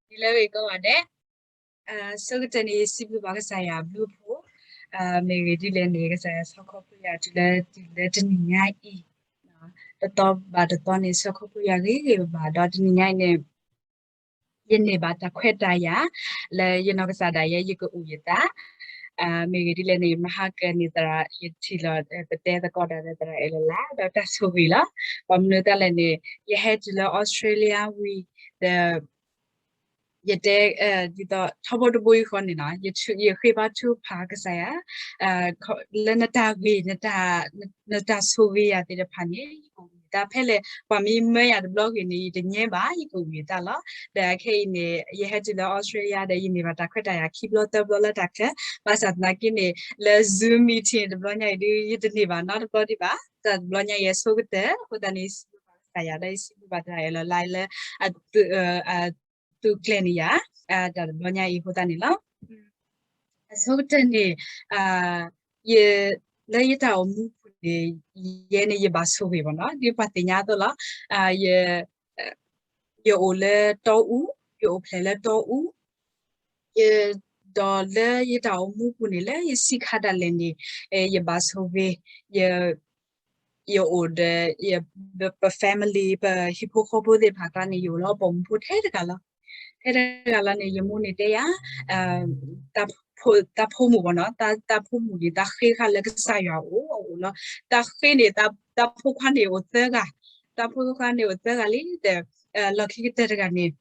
ဒ်လဲၣ်ဂ့ၤကိးဂၤဒဲး, အဆိကတၢၢ်န့ၣ် ယစံးဘျုးဘၣ်ကစၢ်ယွၤအဘျုးအဖှိၣ်, မ့ၢ်ဂ့ၢ်ဒ်လဲၣ်န့ၣ် ကစၢ်ယွၤဆီၣ်ခီဖျိယၤတုၤလၢ တုၤလၢတနံၤညါအံၤ, တသီဘၣ်တသီန့ၣ် ဆီၣ်ခီဖျိယၤဂ့ၤဂ့ၤဘၣ်ဘၣ် ဒီးတနံၤညါအံၤန့ၣ် ယန့ၢ်ဘၣ်တၢ်ခွဲးတၢ်ယာ် လၢယနီၢ်ကစၢ်ဒၣ်ယဲ ယကအိၣ်ယသး, မ့ၢ်ဂ့ၢ်ဒ်လဲၣ်န့ၣ် မဟါကၢန့ၣ်သရၣ် ယထံၣ်လီၤ ပတဲသကိးတၢ်ဒီးသရၣ်အဲၣ်လၢ်လၢ် ဒီးတၢ်ဆိၣ်ဂ့ၤလီၤ. ဘၣ်မနုၤသတးလဲၣ်န့ၣ် ယဟဲတုၤလၢ Australia ဝံၤ ဒီး ယတဲ ဒ်သိးထီဘိတဘိယူၢ်ဃီန့ၣ်လီၤ, ယဃ့ဘါထုကဖၣ်ကစၢ်ယွၤ လၢနတၢ်ဂ့ၤ နတၢ်ဆိၣ်ဂ့ၤယၤသ့ၣ်တဖၣ်န့ၣ် ယကအိၣ်ဘှံးယသးဖဲလဲၣ်, ပှၤမ့ၢ်မၢယၤတဘျီဂ့ၤန့ၣ် ယတညဲဘၣ် ယကအိၣ်ဘှံးယသးလီၤ. ဒီးခဲအံၤန့ၣ် ယဟဲတုၤလၢ Australia ဒီးယန့ၢ်ဘၣ်တၢ်ခွဲးတၢ်ယာ်ခံဘျီသၢဘျီလၢတၢ်ချၢ, ဘၣ်ဆၣ်သနာ်က့န့ၣ် လၢ Zoom meeting တဘျီညါအံၤဒုး ယတန့ၢ်ဘၣ်နီတဘျီဒံးဘၣ်, တၢ်တဘျီညါအံၤအဆိကတၢၢ်, အဃိသတးန့ၣ် ယစံးဘျုးဘၣ်ကစၢ်ယွၤ ဒီးယစံးဘျုးဘၣ်သရၣ်အဲၣ်လၢ်လၢ်လၢ သူၣ်ကျဲၤန့ၢ်ယၤ တၢ်တဘျီညါအံၤအဃိသတးန့ၣ်လီၤ. အဆိကတၢၢ်န့ၣ် ယ လၢယတၢ်အိၣ်မူပူၤန့ၣ် ယဲန့ၣ် ယဘၣ်ဆိၣ်ဂ့ၤဘၣ်နီၤ, ဒ်ပှၤသ့ၣ်ညါအသိးလီၤ. ယ ယအိၣ်လၢတီအူ, ယအိၣ်ဖျဲၣ်လၢတီအူ, ယ ဒီးလၢယတၢ်အိၣ်မူပူၤန့ၣ် လၢယဆံးခါဒၣ်လဲာ်န့ၣ် ယဘၣ်ဆိၣ်ဂ့ၤ, ယ ယအိၣ်ဒီး ပ ပ family ပဟံၣ်ဖိဃီဖိသ့ၣ်တဖၣ်အကျါန့ၣ် ယအိၣ်လၢပိာ်မုၣ်ဖိထဲတဂၤလီၤ. ထဲတဂၤလီၤန့ၣ် ယမိၢ်န့ၣ်တဲယၤ တၢ်ဖိမုၣ်ဘၣ်နီၤ, တၢ်ဖိမုၣ်န့ၣ် တၢ်ဃ့ဃာ်လၢကစၢ်ယွၤအအိၣ် အအိၣ်လီၤ. တၢ်ဃ့န့ၣ် တၢ်ဖိခွါန့ၣ်အိၣ်သၢဂၤ, တၢ်ဖိခွါန့ၣ်အိၣ်သၢဂၤလံဒီး လီၢ်ခံကတၢၢ်တဂၤန့ၣ်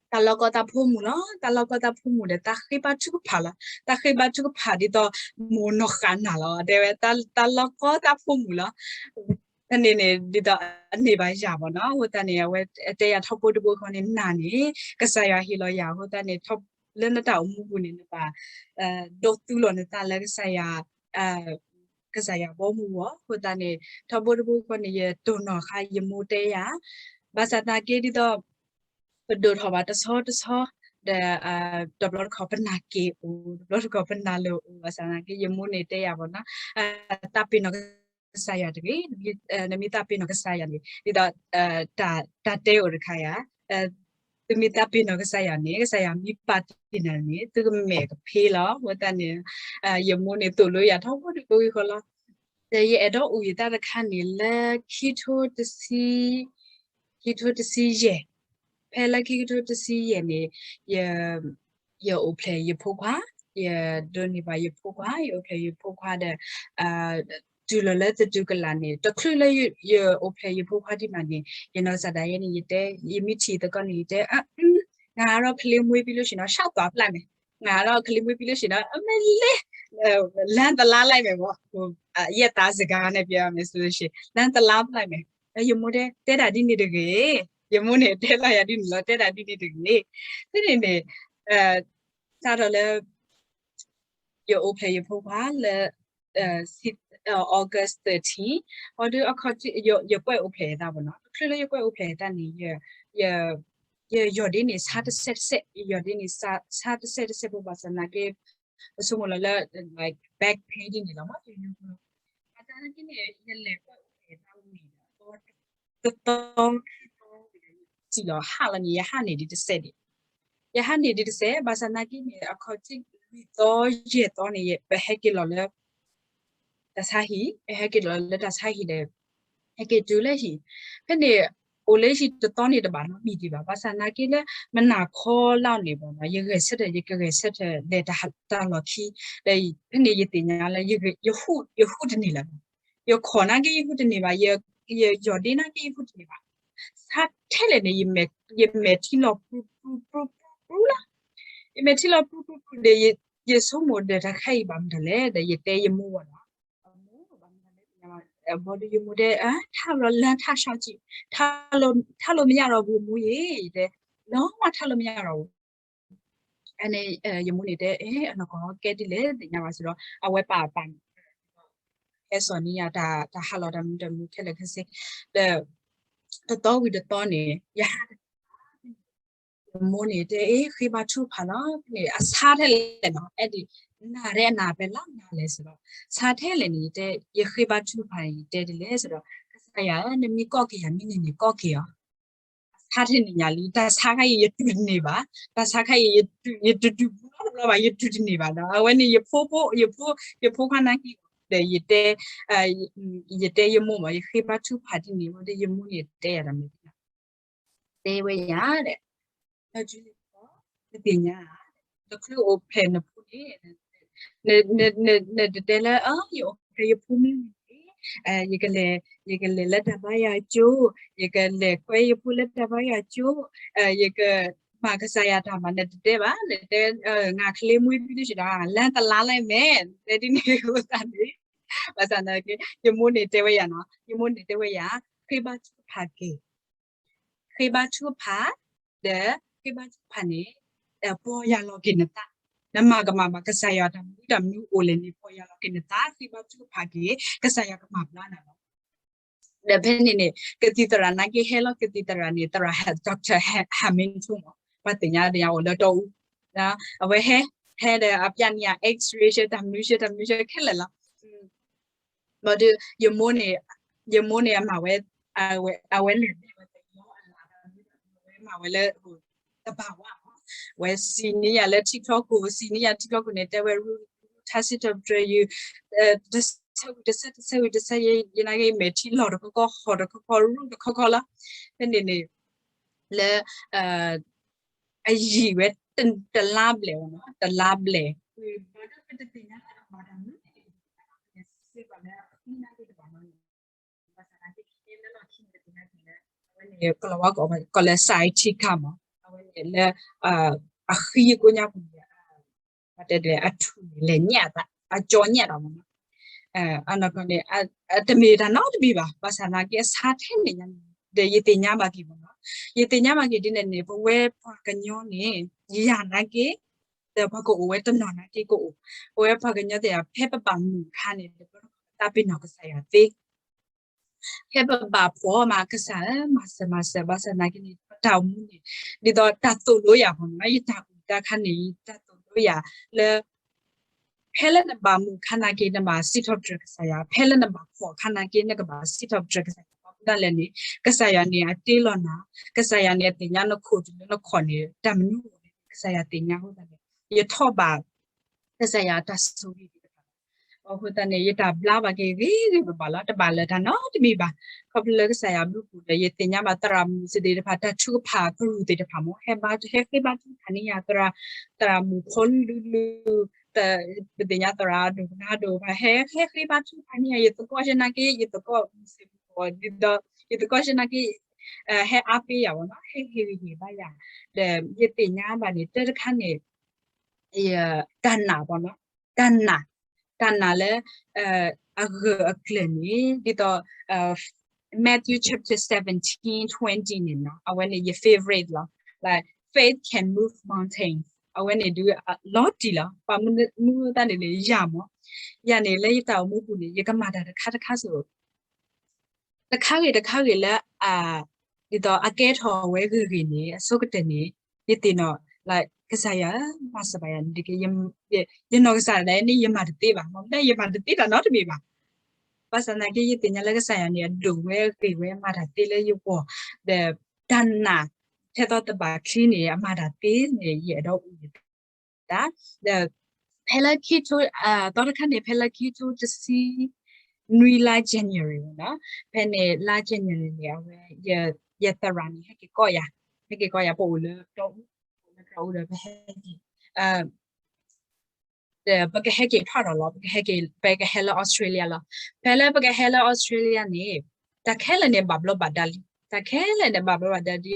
တၢ်လီၢ်ကီတၢ်ဖိမုၣ်လီၤ. တၢ်လီၢ်ကီတၢ်ဖိမုၣ်ဒီး တၢ်ဃ့ဘါထုကဖၣ်လီၤ. တၢ်ဃ့ဘါထုကဖၣ်ဒ်သိး မိၢ်နီၢ်ဃာ်နၤလီၤ တဲဝဲ တၢ်လီၢ်ကီတၢ်ဖိမုၣ်လီၤ. ဖဲန့ၣ်န့ၣ် ဒ်သိးအန့ၢ်ဘၣ်ယၤဘၣ်နီၤ, အဃိသတးန့ၣ် အဝဲတဲယၤထီဘိတဘိဃီန့ၣ် နၤန့ၣ် ကစၢ်ယွၤဟ့ၣ်လီၤယၤ အဃိသတးန့ၣ် လၢနတၢ်အိၣ်မူပူၤန့ၣ် နဘၣ် ဒိးသူလီၤနသးလၢကစၢ်ယွၤ ကစၢ်ယွၤဘီမုၢ်အဂီၢ်, အဃိသတးန့ၣ် ထီဘိတဘိဃီန့ၣ် ယတိၢ်နီၣ်ဃာ်ယမိၢ်တဲယၤ, ဘၣ်ဆၣ်သနာ်က့ဒ်သိး ပဒိၣ်ထီၣ်ဘၣ်တဆီတဆီ ဒီး တဘျီတခီၣ်ပနၢ်က့ၤအိၣ်, တဘျီတခီၣ်ပနၢ်လၢာ်အိၣ်, ဘၣ်ဆၣ်သနာ်က့ ယမိၢ်န့ၣ်တဲယၤဘၣ်နီၤ, သးပ့ၤနီၣ်ကစၢ်ယွၤတဂ့ၤ, နမ့ၢ်သးပ့ၤနီၣ်ကစၢ်ယွၤန့ၣ် ဒ်သိး တၢ်တဲအိၣ်တခါယၤ သုမ့ၢ်သးပ့ၤနီၣ်ကစၢ်ယွၤန့ၣ် ကစၢ်ယွၤမ့ၢ်ပာ်တ့ၢ်နၤန့ၣ် သုကမဲာ်ကဖ့လီၤ. အဃိသတးန့ၣ် ယမိၢ်န့ၣ်သိၣ်လိယၤထီဘိတဘိဂ့ၢ်ဃီလီၤ. ဒီးယအဲၣ်ဒိးအိၣ်ယသးတခါန့ၣ် လၢ ခံထိတဆံ, ခံထိတဆံယဲၢ်, ဖဲလၢခံကထိတဆံယဲၢ်န့ၣ် ယ ယအိၣ်ဖျဲၣ်ယဖိခွါ, ယဒိးန့ၢ်ဘၣ်ယဖိခွါ, ယအိၣ်ဖျဲၣ်ယဖိခွါဒီး တုၤလီၤလၢသတူၢ်ကလာ်န့ၣ် တချုးလၢယအိၣ်ဖျဲၣ်ယဖိခွါဒံးဘၣ်န့ၣ် ယနီၢ်ကစၢ်ဒၣ်ယဲန့ၣ် ယတဲ ယမ့ၢ်ထံၣ်သကိးန့ၣ် ယတဲ ငါတော့ကလေးမွေးပြီးလို့ရှိရင်တော့ လမ်းသွားပလိုက်မယ်, ငါတော့ကလေးမွေးပြီးလို့ရှိရင်တော့ အမလေး လမ်းသွားပလိုက်မယ်ပေါ့, ရက်သားစကားနဲ့ပြောရမယ်ဆိုလို့ရှိရင် လမ်းသွားပလိုက်မယ်. ယမိၢ်တဲ တဲတၢ်ဒ်န့ၣ်တဂ့ၤ, ယမိၢ်န့ၣ်တဲလီၤယၤဒ်န့ၣ်လီၤ, တဲတၢ်ဒ်န့ၣ်တဂ့ၤ. ဖဲန့ၣ်န့ၣ် စးထီၣ်လၢ ယအိၣ်ဖျဲၣ်ယဖိခွါလၢ August thirteen, အီၤဒုးအခီၣ်ထံး ယကွဲးအိၣ်ဖျဲၣ်အသးဘၣ်နီၤ, တချုးလၢယကွဲးအိၣ်ဖျဲၣ်အသးန့ၣ် ယ ယယီၢ်ဒ့န့ၣ် ဆါတစဲးတစဲး, ယယီၢ်ဒ့န့ၣ် ဆါတစဲးတစဲးဖိ ဘၣ်ဆၣ်သနာ်က့ ပဆိကမိၣ်လီၤလၢ like back pain ဒ်န့ၣ်လီၤမး, ဘၣ်ဆၣ်သနာ်က့န့ၣ် ယလဲၤကွဲးအိၣ်ဖျဲၣ်အသးဝံၤဒီး တသီခံသီဝံၤဒီး စံၣ်လီၤဟးလီၤန့ၣ် ယဟးန့ၢ်ဒံးတစဲးဒံး, ယဟးန့ၢ်ဒံးတစဲး, ဘၣ်ဆၣ်သနာ်က့န့ၣ် အခီၣ်ထံးလွံၢ်သီယဲၢ်သီန့ၣ် ပဟဲက့ၤလီၤလၢ တၢ်ဆါဟံၣ်, ဟဲက့ၤလီၤလၢတၢ်ဆါဟံၣ်ဒီး ဟဲက့ၤတုၤလၢဟံၣ်, ဖဲန့ၣ် အိၣ်လၢဟံၣ်တသီန့ၣ်တဘၣ်နီတမံၤဒံးဘၣ်, ဘၣ်ဆၣ်သနာ်က့လၢ မုၢ်နၤခီလီၤန့ၣ်ဘၣ်နီၤ ယဂဲၤဆၢထၢၣ် ယကဂဲၤဆၢထၢၣ်လဲၤတၢ်လီၢ်ခံ, ဒီးဖဲန့ၣ်ယသ့ၣ်ညါလၢ ယဟူးတန့ၢ်လၢၤဘၣ်, ယခိၣ်သနာ်က့ယဟူးတန့ၢ်ဘၣ်, ယယီၢ်ဒ့သနာ်က့ယဟူးတန့ၢ်ဘၣ်, ဆါထဲလဲၣ်န့ၣ် ယမဲာ်ထံလီၤပြူပြူပြူပြူလီၤ, ယမဲာ်ထံလီၤပြူပြူပြူဒီး ယဆိကမိၣ်ဒီးတၢ်ခဲအံၤဘၣ်မတၤလဲၣ် ဒီးယတဲယမိၢ်ဝဲလီၤ, အမိၢ် ဘၣ်မတၤလဲၣ်, ဘၣ်ဒီးယမိၢ်တဲ ထပ်ပြီးတော့လမ်းထပ်လျှောက်ကြည့်, ထပ်လို့မရတော့ဘူး အမိၢ်ရေ, တဲ လုံးဝထပ်လို့မရတော့ဘူး, အန့ၣ် ယမိၢ်န့ၣ်တဲ အဲ အနီၢ်ကီၢ်ကဲဒ်လဲၣ် သ့ၣ်ညါဘၣ်စ့ၢ်ဒီး အဝဲပာ်ပာ် ဟဲစိာ်န့ၢ်ယၤ တၢ်ဟးလီၤတၢ်မနုၤတမံၤခဲလၢာ်ခဲဆ့, ဒီး တသီဝံၤတသီန့ၣ် ယဟး ယမိၢ်န့ၣ်တဲ အ့ ဃ့ဘါထုကဖၣ်လီၤန့ၣ် အဆါထဲလဲၣ်နီၤ, အဲဒ် နၤထဲအနၢ်ပၢၢ်လၢနၤလဲၣ်စ့ၢ်ဒီး ဆါထဲလဲၣ်န့ၣ် ယတဲ ယဃ့ဘါထုကဖၣ်န့ၣ် ယတဲဒ်လဲၣ်စ့ၢ်ဒီး ကစၢ်ယွၤဧၢ နမ့ၢ်ကိးက့ၤယၤ မ့ၢ်န့ၢ်န့ၣ်ကိးက့ၤအီၤ, အဆါ ဆါထဲန့ၣ်ညါလံ, တၢ်ဆါခါအံၤယတုၤတန့ၢ်ဘၣ်, တၢ်ဆါခါအံၤယတုၤ, ယတတုၤဘူးလီၤတဘျီဘၣ်, ယတုၤတန့ၢ်ဘၣ်ဒီး အဝဲန့ၣ်ယဖိဖိ, ယဖိ, ယဖိခွါနာ်က့ ဒီးယတဲ, ယတဲယမိၢ်မး, ယဃ့ဘါထုကဖၣ်ဒ်န့ၣ်ဝဲဒီး ယမိၢ်န့ၣ်တဲယၤတၢ်မနုၤလဲၣ်, တဲဝဲယၤဒီး နီၢ်ကၠူလံၤကီး, နသ့ၣ်ညါဧါ, နချုးအိၣ်ဖျဲၣ်နဖိန့ၣ်, န, န, န, နတတဲလၢ ယအိၣ်ဖျဲၣ်ယဖိမ့ၢ်ဝံၤန့ၣ်, ယကလဲၤ, ယကလဲၤလၢတၢ်ဘါယွၤကၠိ, ယကလဲၤကွဲယဖိလၢတၢ်ဘါယွၤကၠိ, ယကမၤကစၢ်ယွၤတၢ်မၤ နတတဲဘၣ်, နတဲ, ငါးခလေးမွေးပြီးလို့ရှိရင် လမ်းတလမ်းလိုက်မယ်, တဲဒ်န့ၣ်အဃိသတးန့ၣ်, ဘၣ်ဆၣ်သနာ်က့ ယမိၢ်န့ၣ်တဲဝဲယၤနီၤ, ယမိၢ်န့ၣ်တဲဝဲယၤ, ဃ့ဘါထုကဖၣ်က့ၤ ဃ့ဘါထုကဖၣ်, ဒီးဃ့ဘါထုကဖၣ်န့ၣ်, ပီၢ်ယၢ်လီၤက့ၤနသး, နမၤကမၣ်ဘၣ်ကစၢ်ယွၤတၢ်မနုၤတၢ်မနုၤအိၣ်လဲၣ်န့ၣ် ပီၢ်ယၢ်လီၤက့ၤနသး, ဃ့ဘါထုကဖၣ်က့ၤ, ကစၢ်ယွၤကမၤဘျါနၤလီၤ. ဒီးဖဲန့ၣ်န့ၣ် ကသံၣ်သရၣ်နာ်က့ဟဲလီၤ, ကသံၣ်သရၣ်န့ၣ် သရၣ် doctor Hamilton မး, ပှၤသ့ၣ်ညါတယၤအိၣ်လၢတီအူ, အဝဲဟဲ, ဟဲဒီးအပျဲန့ၢ်ယၤ X-ray တၢ်မနုၤ တၢ်မနုၤခဲလၢာ်လီၤ. ဘၣ်ဒီး ယမိၢ်န့ၣ်, ယမိၢ်န့ၣ်အမၤဝဲ, အဝဲလဲၤဘၣ်ဝဲတယီအလၢ်, အဝဲမၤဝဲလၢ သဘာဝမး, ဝဲစံးန့ၢ်ယၤလၢထံချီခိၣ်, စံးန့ၢ်ယၤထံချီခိၣ်န့ၣ် တဲဝဲ ရူၢ်, ထါစံးထီၣ်ပတြၢၤယုၢ်, တဆၢဝံၤတဆၢ, တဆၢဝံၤတဆၢ, ယနာ်က့မဲာ်ထံလီၢ်တခီခီ, ဟီၣ်တခီခီ, ရူၢ်တခီခီလီၤ. ဖဲန့ၣ်န့ၣ် လၢ အယံာ်ဝဲတလါဘျဲၣ်နီၤ, တလါဘျဲၣ်, ဘၣ်ဒီးပတသ့ၣ်ညါလၢအမၤတၢ်မနုၤန့ၣ်, စ့ၢ်ကီးလၢအဃံနာ်က့တဘၣ်နီၤ, ဘၣ်ဆၣ်သနာ်က့ လၢလီၢ်ခံန့ၣ် ပသ့ၣ်ညါက့ၤလၢ အဝဲန့ၣ် ကလီၤဝါကိးလၢ sciatica မး, အဝဲန့ၣ်လၢ အဃံအကိညါပူၤန့ၣ် ပတဲဒ်လဲၣ် အထူၣ်န့ၣ် လဲၤညၣ်သး, အကၠီညၣ်တၢ်မးနီၤ, အနီၢ်ကီၢ်န့ၣ် တမ့ၢ်တၢ်နီတမံၤဘၣ်, ဘၣ်ဆၣ်သနာ်က့အဆါထဲန့ၣ်ညါန့ၣ် ဒီးယသ့ၣ်ညါဘၣ်က့ၤမးနီၤ, ယသ့ၣ်ညါဘၣ်က့ၤဒ်န့ၣ်န့ၣ် ပဝဲပှၤကညီန့ၣ် ယၤနာ်က့ ဒီးပှၤကအိၣ်ဝဲတနီၤနာ်က့ကအိၣ်, ပဝဲပှၤကညီသ့ၣ်တဖၣ် ဖဲပဘၣ်မုာ်အခါန့ၣ် ပသးပ့ၤနီၣ်ကစၢ်ယွၤသ့ ဖဲပဘၣ်ဖှီၣ်မး ကစၢ်ဧၢ မၤစၢၤမၤစၢၤ ဘၣ်ဆၣ်သနာ်က့န့ၣ် ပတၢ်အိၣ်မူန့ၣ် ဒ်သိးတၢ်သိၣ်လိယၤမးနီၤ, ယတၢ်အိၣ်တၢ်ခါန့ၣ် တၢ်သိၣ်လိယၤလၢ ဖဲလၢနဘၣ်မုာ်အခါနာ်က့ နဘၣ်စံးထီၣ်ပတြၢၤကစၢ်ယွၤ, ဖဲလၢနဘၣ်ဖှီၣ်အခါနာ်က့ နကဘၣ်စံးထီၣ်ပတြၢၤကစၢ်ယွၤ, ဘၣ်မနုၤလဲၣ်န့ၣ် ကစၢ်ယွၤန့ၣ်အတ့လီၤနၤ, ကစၢ်ယွၤန့ၣ်အသ့ၣ်ညါနခိၣ်တုၤလၢနခီၣ်န့ၣ် တၢ်မနုၤအိၣ်န့ၣ် ကစၢ်ယွၤသ့ၣ်ညါအဃိသတးန့ၣ် ယထီၣ်ဘၣ် ကစၢ်ယွၤတၢ်ဆိၣ်ဂ့ၤသ့ၣ်တဖၣ်လီၤ. အဃိသတးန့ၣ် ယတၢ်ဘျါဘၣ်က့ၤဂ့ၤဂ့ၤဘၣ်ဘၣ်လီၤ, တဘၣ်လၢၤတၢ်နီတမံၤဘၣ်. ခီဖျိလၢကစၢ်ယွၤဘျုးဖှိၣ်ဒီး ယသ့ၣ်ညါဘၣ်သရၣ်မုၣ်သ့ၣ်တဖၣ် တၢ်ထုကဖၣ်ကရူၢ်သ့ၣ်တဖၣ်မး ဟဲဘါ ဟဲဃ့ဘါထုကဖၣ်န့ၢ်ယၤ သရၣ်, သရၣ်မုၣ်ဖီလုၢ်လုၢ်, ပသ့ၣ်ညါသရၣ်ဒိၣ်ကနၣ်ဒိၣ်တဖၣ် ဟဲ ဟဲဃ့ဘါထုကဖၣ်န့ၢ်ယၤ ယသကိးယနာ်က့ ယသကိးမုၣ်စ့ၢ်ကီး ဒ်သိး ယသကိးယနာ်က့ ဟဲအါပ့ၤယၤမးနီၤ ဟဲဟ့ၣ်ဂံၢ်ဟ့ၣ်ဘါယၤ, ဒီးယသ့ၣ်ညါဘၣ်န့ၣ် တၢ်တခါန့ၣ် တၢ်နာ်မးနီၤ, တၢ်နာ်, တၢ်နာ်လၢ အဂၢၢ်အကျၢၤန့ၣ် ဒ်သိး Matthew chapter seventeen twenty န့ၣ်နီၤ အဝဲန့ၣ်ယ favorite လီၤ. Like faith can move mountains အဝဲန့ၣ်ဒုး လီၤတံၢ်လီၤ. ပှၤမုၢ်သၣ်န့ၣ်န့ၣ် ယၤမး, ယၤန့ၣ်လၢယတၢ်အိၣ်မူပူၤန့ၣ် ယကမၤတၢ်တခါတခါစ့ၢ် တခါဂ့ၤတခါဂ့ၤလၢ ဒ်သိးအကဲထီၣ်ဝဲဂ့ၤဂ့ၤန့ၣ် အဆိကတၢၢ်န့ၣ် ယသ့ၣ်နီၣ် like ကစၢ်ယွၤ မၤစၢၤဘၣ်ယၤန့ၣ်တက့ၢ်. ယနီၢ်ကစၢ်ဒၣ်န့ၣ် ယမၤတသ့ဘၣ်, မ့ၢ်မတၤယမၤတသ့တၢ်နီတမံၤဘၣ်. ဘၣ်ဆၣ်သနာ်က့ ယသ့ၣ်ညါလၢကစၢ်ယွၤန့ၣ် အဒိၣ်ဝဲဂ့ၤဝဲ မၤတၢ်သ့လၢယဂီၢ်, ဒီးတၢ်နာ် ထဲသိးသဘၣ်ချံန့ၣ် အမၤတၢ်သ့န့ၣ် ယအဲၣ်ဒိးအိၣ်ယ ဒီး ဖဲလၢခံထိ သီတခါန့ၣ် ဖဲလၢခံထိတဆံနွံလါ January နီၤ, ဖဲန့ၣ်လါ January န့ၣ် အဝဲ ယသရၣ်န့ၣ် ဟဲက့ၤကိးယၤ, ဟဲက့ၤကိးယၤ ပအိၣ်လၢတီအူ, လၢတီအူဒီး ပဟဲက့ၤ ဒီးပကဟဲက့ၤဖးထီၣ်လီၤ, ပကဟဲက့ၤ ပကဟဲလၢ Australia လီၤ. ဖဲလၢပကဟဲလၢ Australia န့ၣ် တၢ်ခဲလၢာ်န့ၣ် ဘၣ်ဘျီးဘၣ်ဒါလံ, တၢ်ခဲလၢာ်န့ၣ် ဘၣ်ဘျီးဘၣ်ဒါလံ,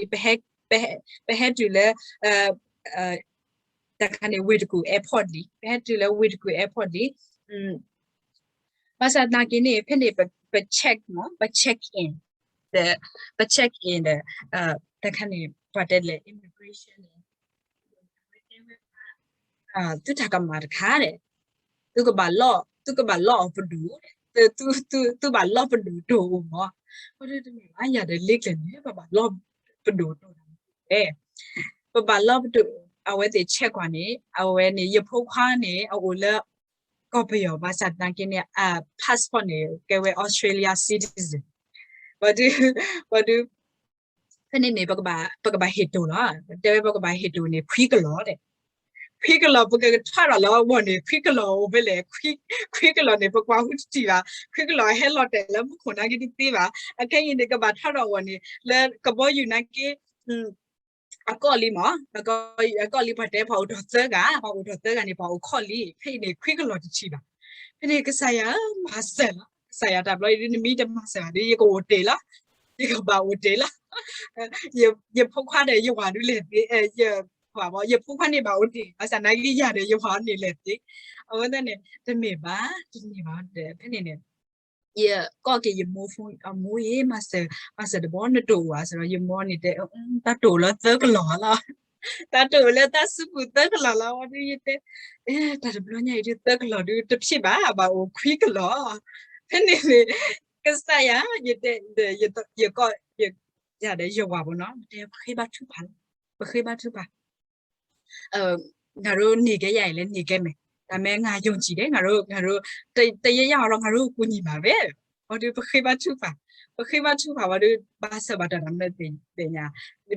ပဟဲတုၤလၢ တၢ်ခါန့ၣ် ဝ့ၢ်တကူၣ် airport လံ, ပဟဲတုၤလၢဝ့ၢ်တကူၣ် airport လံ. ဘၣ်ဆၣ်သနာ်က့န့ၣ် ဖဲန့ၣ် ပ check မး ပ check in ဒီး ပ check in ဒီး တၢ်ခါန့ၣ် ပှၤတဲလဲၣ် immigration န့ၣ် သုတၢ်ကမၣ်တခါဒီး သုကဘၣ်လီၢ်, သုကဘၣ်လီၢ်အီၤပဒိၣ်, သုဘၣ်လီၢ်ပဒိၣ်ဒိၣ်မး. အဃိတမ့ၢ်ဘၣ် ယၤဒီးလ့ကျဲန့ၣ် ပဘၣ်လီၢ်ပဒိၣ်ဒိၣ်, ပဘၣ်လီၢ်ပဒိၣ်, အဝဲသ့ၣ် check ကွၢ်န့ၣ် အဝဲန့ၣ် ယဖိခွါန့ၣ် အအိၣ်လၢ ကီၢ်ပယီၤ ဘၣ်ဆၣ်သနာ်က့န့ၣ် အ passport န့ၣ် ကဲဝဲ Australia citizen ဘၣ်ဒုး ဘၣ်ဒုး ဖဲန့ၣ်န့ၣ် ပကဘၣ်ဟ့ၣ်တိၢ်လီၤ. တဲဝဲပကဘၣ်ဟ့ၣ်တိၢ်န့ၣ် ခွံကလီၤဒဲး. ခွံကလီၤ ပကထီၣ်ဒီးလၢအဂီၢ်န့ၣ် ခွံကလီၤအိၣ်ဖဲလဲၣ်. ခွံကလီၤန့ၣ် ပကွၢ်ဟူတထံၣ်ဘၣ်. ခွံကလီၤဟဲလီၤတဲာ်လၢမူခိၣ်နာ်က့တသ့ဘၣ်. အခဲအံၤန့ၣ် ကဘၣ်ထီၣ်ဒီးအဂီၢ်န့ၣ် လၢကဘီယူၤနာ်က့ အကီၢ်လံမး, အကီၢ်လံ ပှၤတဲပှၤအိၣ်ထီၣ်သၢဂၤ, ပှၤအိၣ်ထီၣ်သၢဂၤန့ၣ် ပှၤအိၣ်ခီၣ်လံ. ဖဲအံၤန့ၣ် ခွံကလီၤတထံၣ်ဘၣ်. ဖဲန့ၣ် ကစၢ်ယွၤဧၢ မၤစၢၤလီၤ. ကစၢ်ယွၤ တၢ်ဘျီအံၤဒ်နမ့ၢ်တမၤစၢၤဘၣ်ဒီး ယကအိၣ်တ့ၢ်လီၤ. ယကဘၣ်အိၣ်တ့ၢ်လီၤ. ယဖိခွါဒီးယဝၤဒုးလဲၤသ့, ယဖိခွါန့ၣ်ဘၣ်အိၣ်တ့ၢ်, ဘၣ်ဆၣ်နာ်က့ယၤဒီးယဝၤန့ၣ်လဲၤသ့. အဝဲသတးန့ၣ် တမ့ၢ်ဘၣ်, တမ့ၢ်ဘၣ်ဒီး ဖဲန့ၣ်န့ၣ် ယကိးက့ၤယမိၢ်ဖိ, အမိၢ်ဧၢ, မၤစၢၤတဘျီ နတိၢ်အိၣ်ဧါ စ့ၢ်ဒီး ယမိၢ်န့ၣ်တဲ တၢ်တိၢ်အိၣ်လၢသၢကလီၤလီၤ. တၢ်တိၢ်အိၣ်လၢတၢ်စုပူၤသၢကလီၤလီၤ. အဝဲဒုးယတဲ တၢ်တဘျီညါအံၤဒုးသၢကလီၤဒုးတဖျ့ဘၣ်, ဘၣ်အိၣ်ခွံကလီၤ. ဖဲန့ၣ်န့ၣ် ကစၢ်ယွၤ ယတဲ ယကိး ယၤဒီးယဝၤဘၣ်နီၤ တဲ ပဃ့ဘါထုကဖၣ်လီၤ. ပဃ့ဘါထုကဖၣ် ငါတို့နေခဲ့ရရင်လည်းနေခဲ့မယ်, ဒါပေမဲ့ ငါယုံကြည်တယ်, ငါတို့ ငါတို့ တ, တရက်ရက်အောင်တော့ ငါတို့ကူညီမှာပဲ. ဝံၤဒီး ပဃ့ဘါထုကဖၣ်, ပဃ့ဘါထုကဖၣ်ဝံၤဒီး ဘၣ်ဆၢဘၣ်တီၢ်တၢ်မနုၤသ့ၣ်ညါ,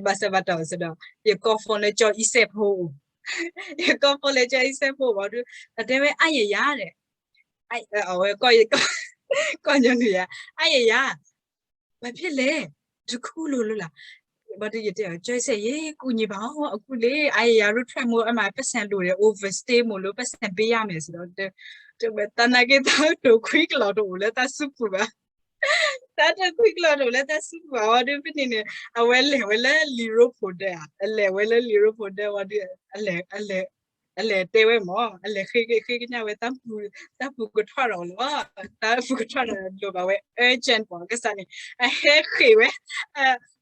ဘၣ်ဆၢဘၣ်တီၢ်စ့ၢ်ဒီး ယကိး phone လၢကၠီအံစဲးဖိအိၣ်, ယကိး phone လၢကၠီအံစဲးဖိအိၣ်ဝံၤဒီး အတဲဝဲ အါယယၤ ဒီး အဝဲ ကီၢ်ညီနုၢ်ယၤ, အါယယၤ ဘာဖြစ်လဲ, တခူလိာ်လၢ်လၢ်, ဘၣ်ဒီးယတဲအီၤ ကၠီစဲး ယကူညီပါအီၤ အကူလံ, အါယယၤ ရိထွဲမိၢ် အမၤ ပိုက်ဆံလိုတယ်, overstay မိၢ်လၢ ပိုက်ဆံပေးရမယ် စ့ၢ်ဒီး တဝဲသနာ်က့ တၢ်တိၢ်ခွံကလီၤတအိၣ်လၢတၢ်စုပူၤဘၣ်, တၢ်တိၢ်ခွံကလီၤတအိၣ်လၢတၢ်စုပူၤဘၣ်ဝံၤဒီး ဖဲန့ၣ်န့ၣ် အဝဲလဲၤဝဲလၢလံာ်ရိဖှိၣ်ဒၢးဧါ, အလဲၤဝဲလၢလံာ်ရိဖှိၣ်ဒၢးဝံၤဒီး အလဲၤ အလဲၤတဲဝဲမး, အလဲၤဃ့ကညးဝဲ တၢ်ပူၤကထီၣ်ဒီးလီၤ, တၢ်ပူၤကထီၣ်ဒီးလိၣ်ဘၣ်ဝဲ urgent ပှၤကစၢ်န့ၣ် အဟဲဃ့ၢ်ဝဲ,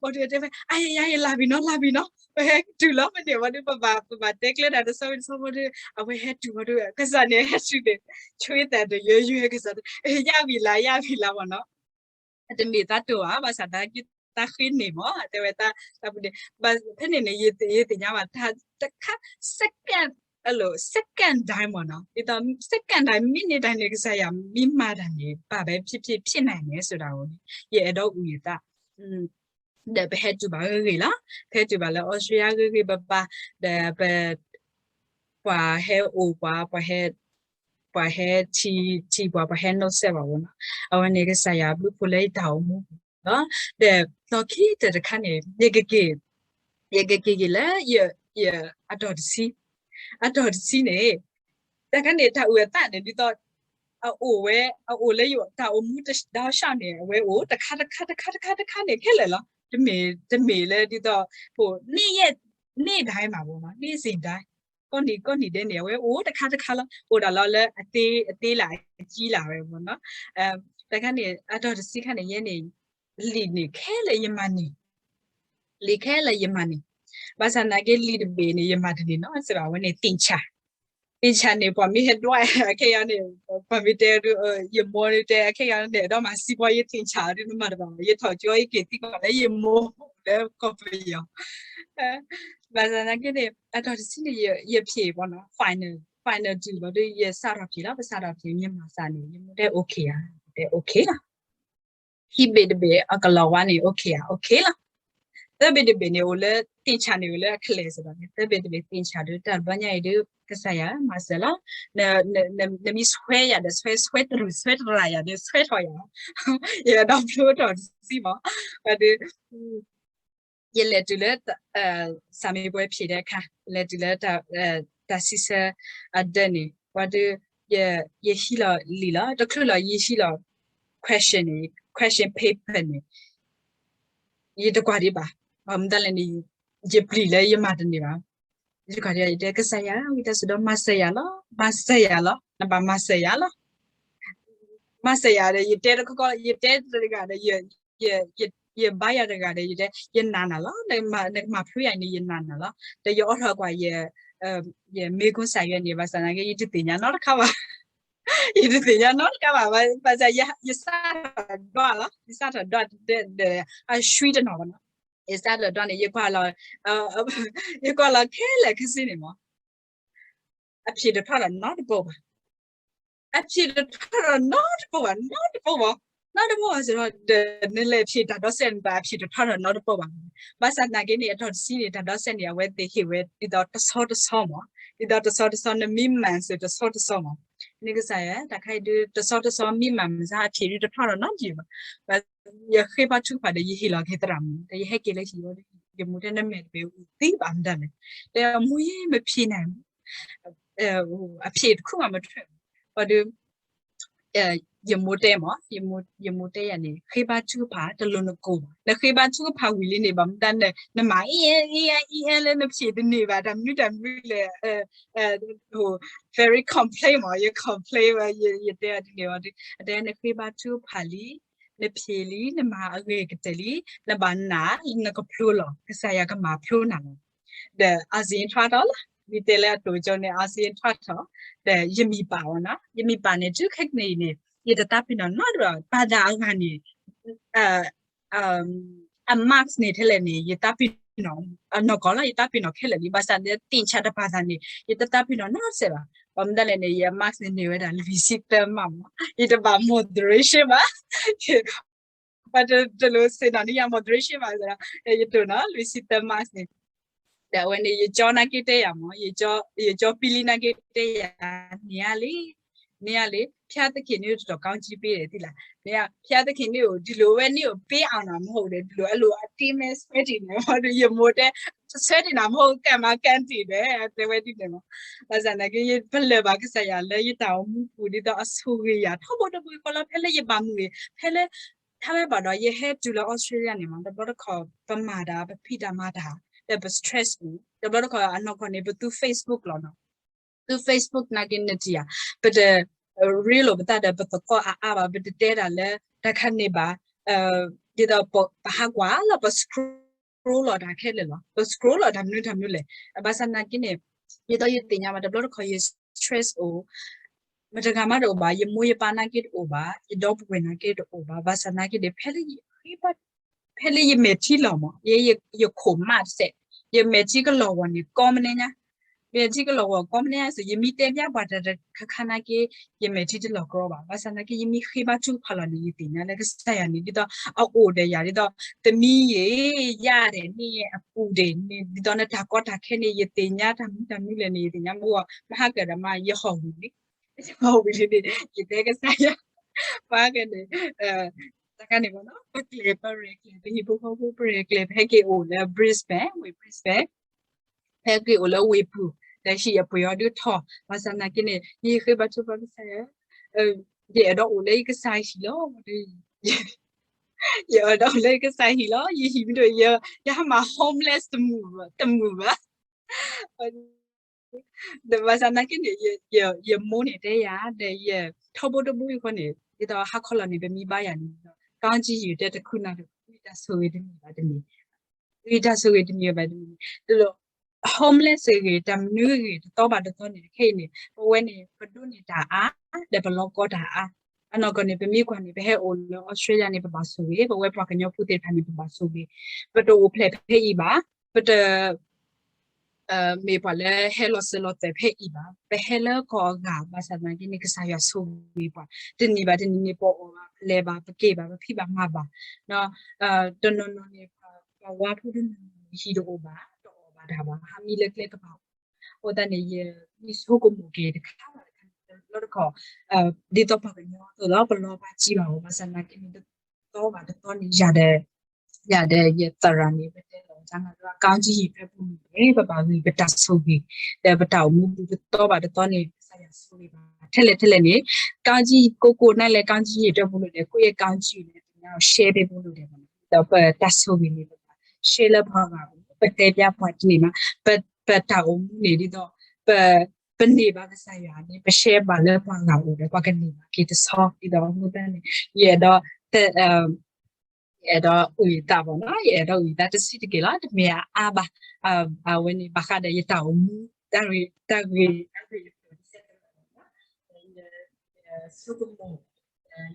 ပှၤဒုးတဲဝဲ အါယယၤ ယလၢ်ဘံၣ်နီၤ လၢ်ဘံၣ်နီၤ, ပဟဲတုၤလီၤ ဖဲန့ၣ်ဝံၤဒီး ပဘၣ် ပဘၣ်တဲကျဲတၢ်တဆီဝံၤတဆီဘၣ်ဒီး အဝဲဟဲတုၤဝံၤဒီး ကစၢ်န့ၣ်ဟဲတုၤန့ၣ် ဆွ့သးဒီးယွဲယွဲကစၢ် ယၢ်ဝံၤလၢ် ယၢ်ဝံၤလၢ်မးနီၤ တမ့ၢ်တၢ်တိၢ်ဘၣ်, ဘၣ်ဆၣ်သနာ်က့ တၢ်ဃ့န့ၢ်မး တဲဝဲတၢ်ပူၤန့ၣ်, ဖဲန့ၣ်န့ၣ် ယသ့ၣ်ညါဘၣ်တၢ်တခါ second, second ဒၣ်မးနီၤ, ဒ်သိး second ဒၣ် minute ဒၣ်န့ၣ် ကစၢ်ယွၤမ့ၢ်မၤတၢ်န့ၣ် ဘၣ်ပဲ ဖြစ်ဖြစ်ဖြစ်နိုင်တယ်ဆိုတာကိုန့ၣ် ယအဲၣ်ဒိးအုၣ်ယသး ဒီးပဟဲတုၤဘၣ်ဂ့ၤဂ့ၤလီၤ, ပဟဲတုၤဘၣ်လၢ Australia ဂ့ၤဂ့ၤဘၣ်ဘၣ်, ဒီးပ ပှၤဟဲအိၣ်ပှၤ, ပှၤဟဲ ပှၤဟဲထံၣ်ပှၤ, ပှၤဟဲနီၣ်စဲးဘၣ်ဝဲနီၤ, အဝဲန့ၣ်ကစၢ်ယွၤဘျုးဖှိၣ်လၢယတၢ်အိၣ်မူပူၤလီၤ, ဒီးလီၢ်ခံကတၢၢ်တခါန့ၣ် ယကက့ၤ ယကက့ၤက့ၤလၢ ယ အတီၢ်တဆံ, အတီၢ်တဆံန့ၣ် တခါန့ၣ် တၢ်အုၣ်အသးန့ၣ် ဒ်သိး အအိၣ်ဝဲ အအိၣ်လၢယတၢ်အိၣ်မူတၢ်ဆၢန့ၣ် အဝဲအိၣ်တခါတခါတခါတခါတခါန့ၣ် ခဲလၢာ်လီၤ. တမ့ၢ် တမ့ၢ်လၢဒ်သိး ဖိန့ၢ်ယဲၢ်န့ၢ်ဒၣ်မးဘၣ်နီၤ, န့ၢ်စ့ၢ်ဒၣ် ကိးနံၤကိးနံၤဒဲးန့ၣ် အဝဲအိၣ်တခါတခါလီၤ. အိၣ်ဒၣ်လီၤလၢအသ့ အသ့လၢအကံလၢ်ဝဲမ့ၢ်နီၤ. တခါန့ၣ် အတီၢ်တဆံခါန့ၣ် ယဲန့ၣ် လံာ်န့ၣ်ခဲလၢာ်ယမၤန့ၢ် လံာ်ခဲလၢာ်ယမၤန့ၢ်, ဘၣ်ဆၣ်သနာ်က့လံာ်တဘ့ၣ်န့ၣ် ယမၤတန့ၢ်နီတစဲးဘၣ်, အဝဲန့ၣ်သ့ၣ်ဆၣ်, သ့ၣ်ဆၣ်န့ၣ် ပှၤမ့ၢ်ဟဲဒွး အခဲအံၤန့ၣ် ပှၤမ့ၢ်တဲဒုး ယမိၢ်န့ၣ်တဲ အခဲအံၤန့ၣ် အဲၣ်ဒိးမၤစံးပှၤ ယသ့ၣ်ဆၣ်ဒုး နမၤတဘၣ်ဘၣ်, ယထီၣ်ကၠီယက့ၤသံကွၢ်လၢယမိၢ် လၢကီၢ်ပယီၤ ဘၣ်ဆၣ်သနာ်က့န့ၣ် အတီၢ်တဆံန့ၣ် ယဖျ့ၣ်ဘၣ်နီၤ final, final တုၤဘၣ်ဒီး ယစးထီၣ်ဖျ့ၣ်လီၤ. ပစးထီၣ်ဖျ့ၣ် မြန်မာစာန့ၣ် ယမိၢ်တဲ okay ဧါ, တဲ okay လီၤ. ခံဘ့ၣ်တဘ့ၣ် အကလီၤဝါန့ၣ် okay ဧါ, okay လီၤ. သၢဘ့ၣ်တဘ့ၣ်န့ၣ် အိၣ်လၢ သ့ၣ်ဆၣ်န့ၣ် အိၣ်လၢအခဲလၢာ်စ့ၢ်ကီးန့ၣ် သၢဘ့ၣ်တဘ့ၣ်သ့ၣ်ဆၣ်ဒုး တၢ်တဘျီညါအံၤဒုး ကစၢ်ယွၤမၤစၢၤလီၤ. နမ့ၢ်ဆွဲယၤဒီး ဆွဲ ဆွဲတရူး ဆွဲတရၣ်ယၤဒီး ဆွဲထီၣ်ယၤ, ယအဲၣ်ဒိးဖျိထီၣ်တဆံမး, ဘၣ်ဒီး ယလဲၤတုၤလၢ စာမေးပွဲ ဖြေတဲ့အခါ လဲၤတုၤလၢ တၢ်စံးဆၢအဒၢးန့ၣ် ပှၤဒုး ယဟံးလီၤလံာ်လီၤ တချုးလီၤ ယဟံးလီၤ question န့ၣ် question paper န့ၣ် ယတကွၢ်ဒံးဘၣ်. ဘၣ်မနုၤလဲၣ်န့ၣ် ယပျံၤလၢယမၤတန့ၢ်ဘၣ်. ယတကွၢ်ဒံးဘၣ် ယတဲ ကစၢ်ယွၤ ဝံသးစူၤဒီးမၤစၢၤယၤလီၤ မၤစၢၤယၤလီၤ နဘၣ်မၤစၢၤယၤလီၤ မၤစၢၤယၤဒီး ယတဲတခီခီ ယတဲတဂၤဒီး ယဘါယၤတဂၤဒီး ယတဲ ယနာ်နၤလီၤ. နကမၤဖျိယၤန့ၣ် ယနာ်နၤလီၤ. ဒီးယအိးထီၣ်ကွၢ် ယမ့ၢ်ကွၢ်စၢ်ယွၤန့ၣ် ဘၣ်ဆၣ်သနာ်က့ ယတသ့ၣ်ညါနီတခါဘၣ်. ယတသ့ၣ်ညါနီတခါဘၣ်. ဘၣ်ဆၣ် ယစးထီၣ်ဒွးလီၤ. ယစးထီၣ်ဒွးဒီး အဆှံတနီၤဘၣ်နီၤ. ယစးထီၣ်ဒွးန့ၣ် ယကွၢ်လီၤ ယကွၢ်လီၤခဲလၢာ်ခဲဆ့န့ၣ်မး အဖြေတထီၣ်ဒီးနီတဘိဘၣ်. အဖြေတထီၣ်ဒီးနီတဘိဘၣ် နီတဘိဘၣ်. နီတပီၢ်ဘၣ်စ့ၢ်ကီး ဒီးနလဲၤဖျ့းတၢ်ဒီစဲးန့ၣ် ဘၣ်ဖျ့းတထီၣ်ဒီးနီတပီၢ်ဘၣ်. ဘၣ်ဆၣ်သနာ်က့န့ၣ် အတီၤတဆံန့ၣ် တၢ်ဒီစဲးန့ၣ် အဝဲသ့ၣ်ဟ့ၣ်ဝဲဒ်သိးတဆီတဆီမး, ဒ်သိးတဆီတဆီ နမ့ၢ်မၤစၢၤတဆီတဆီမး, န့ၣ်ကစၢ်ယွၤ တၢ်ခါအံၤဒုး တဆီတဆီမ့ၢ်မၤမၤစၢၤ အဖျ့းဒုးတထီၣ်ဒီးနီတမံၤဘၣ်. ယဃ့ဘါထုကဖၣ်ဒီး ယဟ့ၣ်လီၤက့ၤသရၣ်မုၣ် ဒီးယဟဲက့ၤလၢဟံၣ်ဝဲဒီး ယမိၢ်တဲ နမဲာ်တဘ့ၣ်အိၣ်သံဘၣ်မတၤလဲၣ်, တဲ အမိၢ်ယဲ မဖျ့းနၤ အဖျ့းတခုမးမထွဲဘၣ်ဒီး ယမိၢ်တဲမး, ယမိၢ်တဲယၤန့ၣ် ဃ့ဘါထုကဖၣ်တလိၤနကိၢ်ဘၣ်. နဃ့ဘါထုကဖၣ်ဝံၤလံန့ၣ် ဘၣ်မတၤန နမၤအံၤအံၤအံၤအံၤလၢနဖျ့းတန့ၢ်ဘၣ် တၢ်မနုၤတၢ်မနုၤလဲၣ် very complain မး, ယ complain ဝဲ ယတဲအီၤဒ်န့ၣ်ဘၣ်ဒီး အတဲ နဃ့ဘါထုကဖၣ်လံ, နဖျ့းလံ, နမၤအဂ့ၤကတၢၢ်လံ, နဘၣ်နာ် နကဖျိလီၤ, ကစၢ်ယွၤကမၤဖျိနၤလီၤ. ဒီး အစ့ထွါထီၣ်လီၤ, မ့ၢ်တဲလၢအတိၢ်ကၠိန့ၣ် အစ့ထွါထီၣ်, ဒီးယမံၤပာ်အီၤနီၤ, ယမံၤပာ်န့ၣ် တုၤခဲကနံၣ်အံၤန့ၣ် ယတသးပ့ၤနီၣ်နီတဘျီ ပာ်သးအဂၤန့ၣ် အ အ mask န့ၣ်ထဲလဲၣ်န့ၣ် ယသးပ့ၤနီၣ် အနီၢ်ကီၢ်လီၤ ယသးပ့ၤနီၣ်ခဲလၢာ်လံ, ဘၣ်ဆၣ်လၢသ့ၣ်ဆးတပာ်သးန့ၣ် ယတသးပ့ၤနီၣ်နီတစဲးဘၣ်. ဘၣ်မတၤလဲၣ်န့ၣ် ယ mask န့ၣ်န့ၢ်ဝဲဒၣ်လွံၢ်ဆံသၢ mask မး, ယတဘၣ် moderation ဘၣ် ပှၤတလိၣ်ဆ့ၣ်နီၤန့ၢ်ယၤ moderation ဘၣ်, ယတိၢ်နီၤ လွံၢ်ဆံသၢ mask န့ၣ် ဒီးအဝဲန့ၣ် ယကၠီနာ်က့တဲယၤမး, ယကၠီပံလံနာ်က့တဲယၤ, န့ၢ်ဧါလံ, န့ၢ်ဧါလံ, ဖျားသခင်န့ၣ်တတီၤ ကောင်းကြီးပေးတယ် သ့ၣ်လၢ်, န့ၢ်ဧါ, ဖျားသခင်န့ၣ်အိၣ် ဒ်လိၣ်ဝဲန့ၣ်အိၣ် ပေးအောင် မဟုတ်ဘူး, ဒ်လိၣ်အလိၣ်အတ့မဲဆွဲတ့ၢ်န့ၣ်မး, ဒီးယမိၢ်တဲ ဆွဲတ့ၢ်နၤမဟုတ်ဘူး ကမၤကၢ်တ့ၢ်ဒီး တဲဝဲဒ်န့ၣ်မး, ဘၣ်ဆၣ်သနာ်က့ ယပလၢၢ်ဘၣ်ကစၢ်ယွၤလၢယတၢ်အိၣ်မူပူၤ ဒ်သိးအဆိၣ်ဂ့ၤယၤ ထီဘိတဘိဃီလီၤ ဖဲလၢယဘၣ်မုာ်ဂ့ၤ ဖဲလၢ ထါဝဲဘၣ်ဒီး ယဟဲတုၤလၢ Australia န့ၣ်မး တဘျီတခီၣ် ပမၤတၢ် ပဖံးတၢ်မၤတၢ် ဒီးပ stress အိၣ် တဘျီတခီၣ်အနီၢ်ကီၢ်န့ၣ် ပသူ Facebook လီၤနီၤ, သူ Facebook နာ်က့နတံၢ်ဧါ, ပတ reel လိာ်ပသးဒီး ပသကိးအါအါဘၣ်, ပတတဲဒၣ်လၢ တၢ်ခါန့ၣ်ဘၣ်, ဒ်သိးပဟးကွၢ်လီၤ ပ scroll လီၤတၢ်ခဲလၢာ်လီၤ, ပ scroll လီၤတၢ်မနုၤတၢ်မနုၤလဲၣ်, ဘၣ်ဆၣ်သနာ်က့န့ၣ် ဒ်သိးယသ့ၣ်ညါဘၣ် တဘျီတခီၣ်ယ stress အိၣ် မတၤတဂၤမးတအိၣ်ဘၣ်, ယမိၢ်ယပၢ်နာ်က့တအိၣ်ဘၣ်, ယဒီပုၢ်ဝဲၢ်နာ်က့တအိၣ်ဘၣ်, ဘၣ်ဆၣ်သနာ်က့န့ၣ် ဖဲလၢယ ဖဲလၢယမဲာ်ထံလီၤမး ယ ယခိၣ်မးတစဲး, ယမဲာ်ထံကလီၤဂီၤန့ၣ် ကီမနုၤညါ, ယမဲာ်ထံကလီၤဂီၤကီမနုၤညါစ့ၢ် ယမ့ၢ်တဲဘၣ်ပှၤတၢ်တခါခါနာ်က့ ယမဲာ်ထံတလီၤကီဘၣ်, ဘၣ်ဆၣ်သနာ်က့ ယမ့ၢ်ဃ့ဘါထုကဖၣ်လီၤန့ၣ် ယသ့ၣ်ညါလၢကစၢ်ယွၤန့ၣ် ဒ်သိးအအိၣ်ဒီးယၤ ဒ်သိး သမီးရေ ရတယ်န့ၣ် အပူၤဒၣ်န့ၣ် ဒ်သိးနတၢ်ကီတၢ်ခဲန့ၣ် ယသ့ၣ်ညါတၢ်မနုၤတၢ်မနုၤလဲၣ်န့ၣ် ယသ့ၣ်ညါမ့ၢ်ဂီၢ် မဟါကၢ်ဒီးမး ယဟီၣ်ဝံၤလံ, ယဟီၣ်ဝံၤလံန့ၣ် ယတဲကစၢ်ယွၤ ပှၤကန့ၣ် တခါန့ၣ်မးနီၤ ပကျဲၤ ပရဲၣ်ကျဲၤ ပဟံၣ်ဖိဃီဖိ ပရဲၣ်ကျဲၤ ပဟဲက့ၤအိၣ်လၢ Brisbane ဝ့ၢ် Brisbane ဖဲက့ၤအိၣ်လၢဝ့ၢ်ပူၤ ဒီးဟံၣ်အပှ့ၤအီၤဒုးထီၣ် ဘၣ်ဆၣ်သနာ်က့န့ၣ် ယဃ့ဘါထုကဖၣ်ကစၢ်ယွၤ ယအဲၣ်ဒိးအိၣ်လၢယကစၢ်ဟံၣ်လီၤ, ယအဲၣ်ဒိးအိၣ်လၢယကစၢ်ဟံၣ်လီၤ, ယဟံၣ်မ့ၢ်ဒိၣ် ယဟးမၤ homeless တမုာ်ဘၣ်, တမုာ်ဘၣ် ဘၣ်ဆၣ်သနာ်က့န့ၣ် ယမိၢ်န့ၣ်တဲယၤ ဒီးယထီဘိတဘိအံၤဃီန့ၣ် ဒ်သိးဟါခီလီၤန့ၣ် ပမ့ၢ်ဘါယၤန့ၣ် ကောင်းကြီးရေ တဲတခုနၤဒီး တၢ်ဆိၣ်ဂ့ၤတမံၤဘၣ်တမံၤ, တၢ်ဆိၣ်ဂ့ၤတမံၤဘၣ်တမံၤ, တလိၣ် homeless ဂ့ၤ တၢ်မနုၤဂ့ၤ တသီဘၣ်တသီန့ၣ် ခဲအံၤန့ၣ် ပဝဲန့ၣ် ပဒိးန့ၢ်တၢ်အါ ဒီးပလီၤကီတၢ်အါ, အနီၢ်ကီၢ်န့ၣ် ပမ့ၢ်ကွၢ်န့ၣ် ပဟဲအိၣ်လၢ Australia န့ၣ် ပဘၣ်ဆိၣ်ဂ့ၤ, ပဝဲပှၤကညီဖိသ့ၣ်တဖၣ်န့ၣ် ပဘၣ်ဆိၣ်ဂ့ၤ, ပတအိၣ်ဖျဲၣ်ဖဲအံၤဘၣ်, ပတ မ့ၢ်ပှၤလၢဟဲလီၤစၢၤလီၤသွဲၣ်ဖဲအံၤဘၣ်, ပဟဲလၢကီၢ်အဂၤ ဘၣ်ဆၣ်သနာ်က့န့ၣ် ကစၢ်ယွၤဆိၣ်ဂ့ၤပှၤ, တနံၤဘၣ်တနံၤန့ၣ် ပအီၣ်ဘၣ် ပလဲၤဘၣ် ပက့ၤဘၣ် ပဖံးဘၣ်မၤဘၣ်, တနီၤနီၤန့ၣ် ပှၤဝါဖိတနီၤနီၤန့ၣ် ဟံၣ်တအိၣ်ဘၣ် တအီၣ်ဘၣ်တၢ်ဘၣ် ဟးမံလၢကျဲကဘၣ်အိၣ်, အဃိသတးန့ၣ် ယမ့ၢ်ဆိကမိၣ်က့ၤတခါဘၣ်တခါ လီၤတခီၣ် ဒ်သိးပှၤကညီအသိးလီၤ ပလီၤဘၣ်စံးဘၣ်အီၤ ဘၣ်ဆၣ်သနာ်က့န့ၣ် တသီဘၣ်တသီန့ၣ် ယၤဒီး ယၤဒီးယသရၣ်န့ၣ် ပတဲလီၤတၢ်ငါဒီး ကောင်းကြီးရေအတွက် ပူၤန့ၣ် ပဘၣ်ဂ့ၤ ပတၢ်ဆိၣ်ဂ့ၤ ဒီးပတၢ်အိၣ်မူပူၤ တသီဘၣ်တသီန့ၣ် ကစၢ်ယွၤဆိၣ်ဂ့ၤဘၣ် ထဲလဲၣ်ထဲလဲၣ်န့ၣ် ကောင်းကြီး ကိုယ့်ကိုယ်နဲ့လည်း ကောင်းကြီးရေအတွက် ပူၤလို့တယ် ကိုယ့်ရဲ့ကောင်းကြီးကိုလည်း သူများကို share ပေးဖို့လိုတယ်ပေါ့နော် ဒီးပတၢ်ဆိၣ်ဂ့ၤန့ၣ် ပဘၣ် share လၢပှၤဂၤအိၣ် ပတဲပျါပှၤတန့ၢ်ဘၣ် ပတၢ်အိၣ်မူန့ၣ် ဒ်သိး ပ ပန့ၢ်ဘၣ်ကစၢ်ယွၤန့ၣ် ပ share ဘၣ်လၢပှၤဂၤအိၣ်ဒီး ပှၤကန့ၢ်ဘၣ်က့ၤတဆီ ဒ်သိးအဃိသတးန့ၣ် ယအဲၣ်ဒိး ယအဲၣ်ဒိးအုၣ်ယသးပေါ့နော် ယအဲၣ်ဒိးအုၣ်ယသးတဆံးတက့ၢ်လီၤ တမ့ၢ်အအါဘၣ် အဝဲန့ၣ် ဘၣ်ဃးဒီးယတၢ်အိၣ်မူ တၢ်ဂ့ၤ တၢ်ဂ့ၤ တၢ်ဂ့ၤ ယဆိကမိၣ်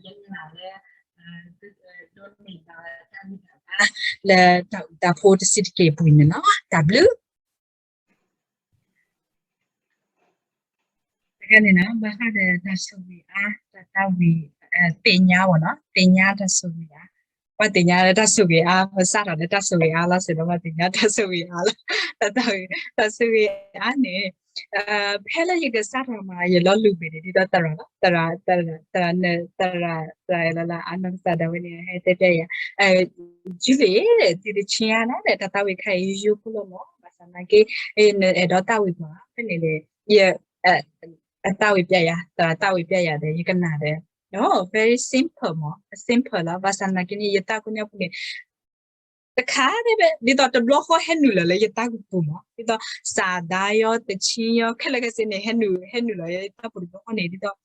ယနာ်လၢ ဒိးန့ၢ်ဘၣ်တၢ်ဂံၢ်တၢ်ဘါ လၢတၢ်အုၣ်တၢ်ဖိတဆံးတက့ၢ်အပူၤန့ၣ်လီၤ တၢ်ဘျုး တကဲန့ၣ်လီၤ ဘၣ်ဃးဒီးတၢ်ဆိၣ်ဂ့ၤအါ တၢ်သးဝံၣ် သ့ၣ်ညါဝဲနီၤ, သ့ၣ်ညါတၢ်ဆိၣ်ဂ့ၤအါ, ပှၤသ့ၣ်ညါလၢတၢ်ဆိၣ်ဂ့ၤအါ, ပစးထီၣ်လၢတၢ်ဆိၣ်ဂ့ၤအါလီၤစ့ၢ်ဒီး ပှၤသ့ၣ်ညါတၢ်ဆိၣ်ဂ့ၤအါလီၤ, တၢ်သးဝံၣ် တၢ်ဆိၣ်ဂ့ၤအါန့ၣ် ဖဲလၢယကစးထီၣ်မး ယလီၤလူၤဘ့ၣ်န့ၣ် ဒ်သိးသရၣ်လီၤ, သရၣ်, သရၣ်, သရၣ်, သရၣ်အဲၣ်လီၤလၢအနီၢ်ကစၢ်ဒၣ်ဝဲန့ၣ် ဟဲတဲပျဲယၤ, ကၠူလံၤ သုတဆံညါဒၣ်လဲာ် တၢ်သးဝံၣ်ခါအံၤယိယိဖိလီၤမး, ဘၣ်ဆၣ်သနာ်က့ နအဲၣ်ဒိးသးဝံၣ်ပှၤ ဖဲန့ၣ်န့ၣ် ယ အသးဝံၣ်ပျဲယၤ, သရၣ်သးဝံၣ်ပျဲယၤဒီး ယကနၣ်ဒီး very simple မး, simple လီၤ, ဘၣ်ဆၣ်သနာ်က့န့ၣ် ယသးကညီၤပူၤန့ၣ် တခါတည်းဘၣ်, ဒ်သိးတဘျီဃီဟဲနုာ်လီၤလၢယသးကပူၤမး, ဒ်သိး စးဒါယီ သဆံယီ ခဲလၢာ်ခဲဆ့န့ၣ် ဟဲနုာ်, ဟဲနုာ်လီၤယသးပူၤတဘျီဃီန့ၣ် ဒ်သိး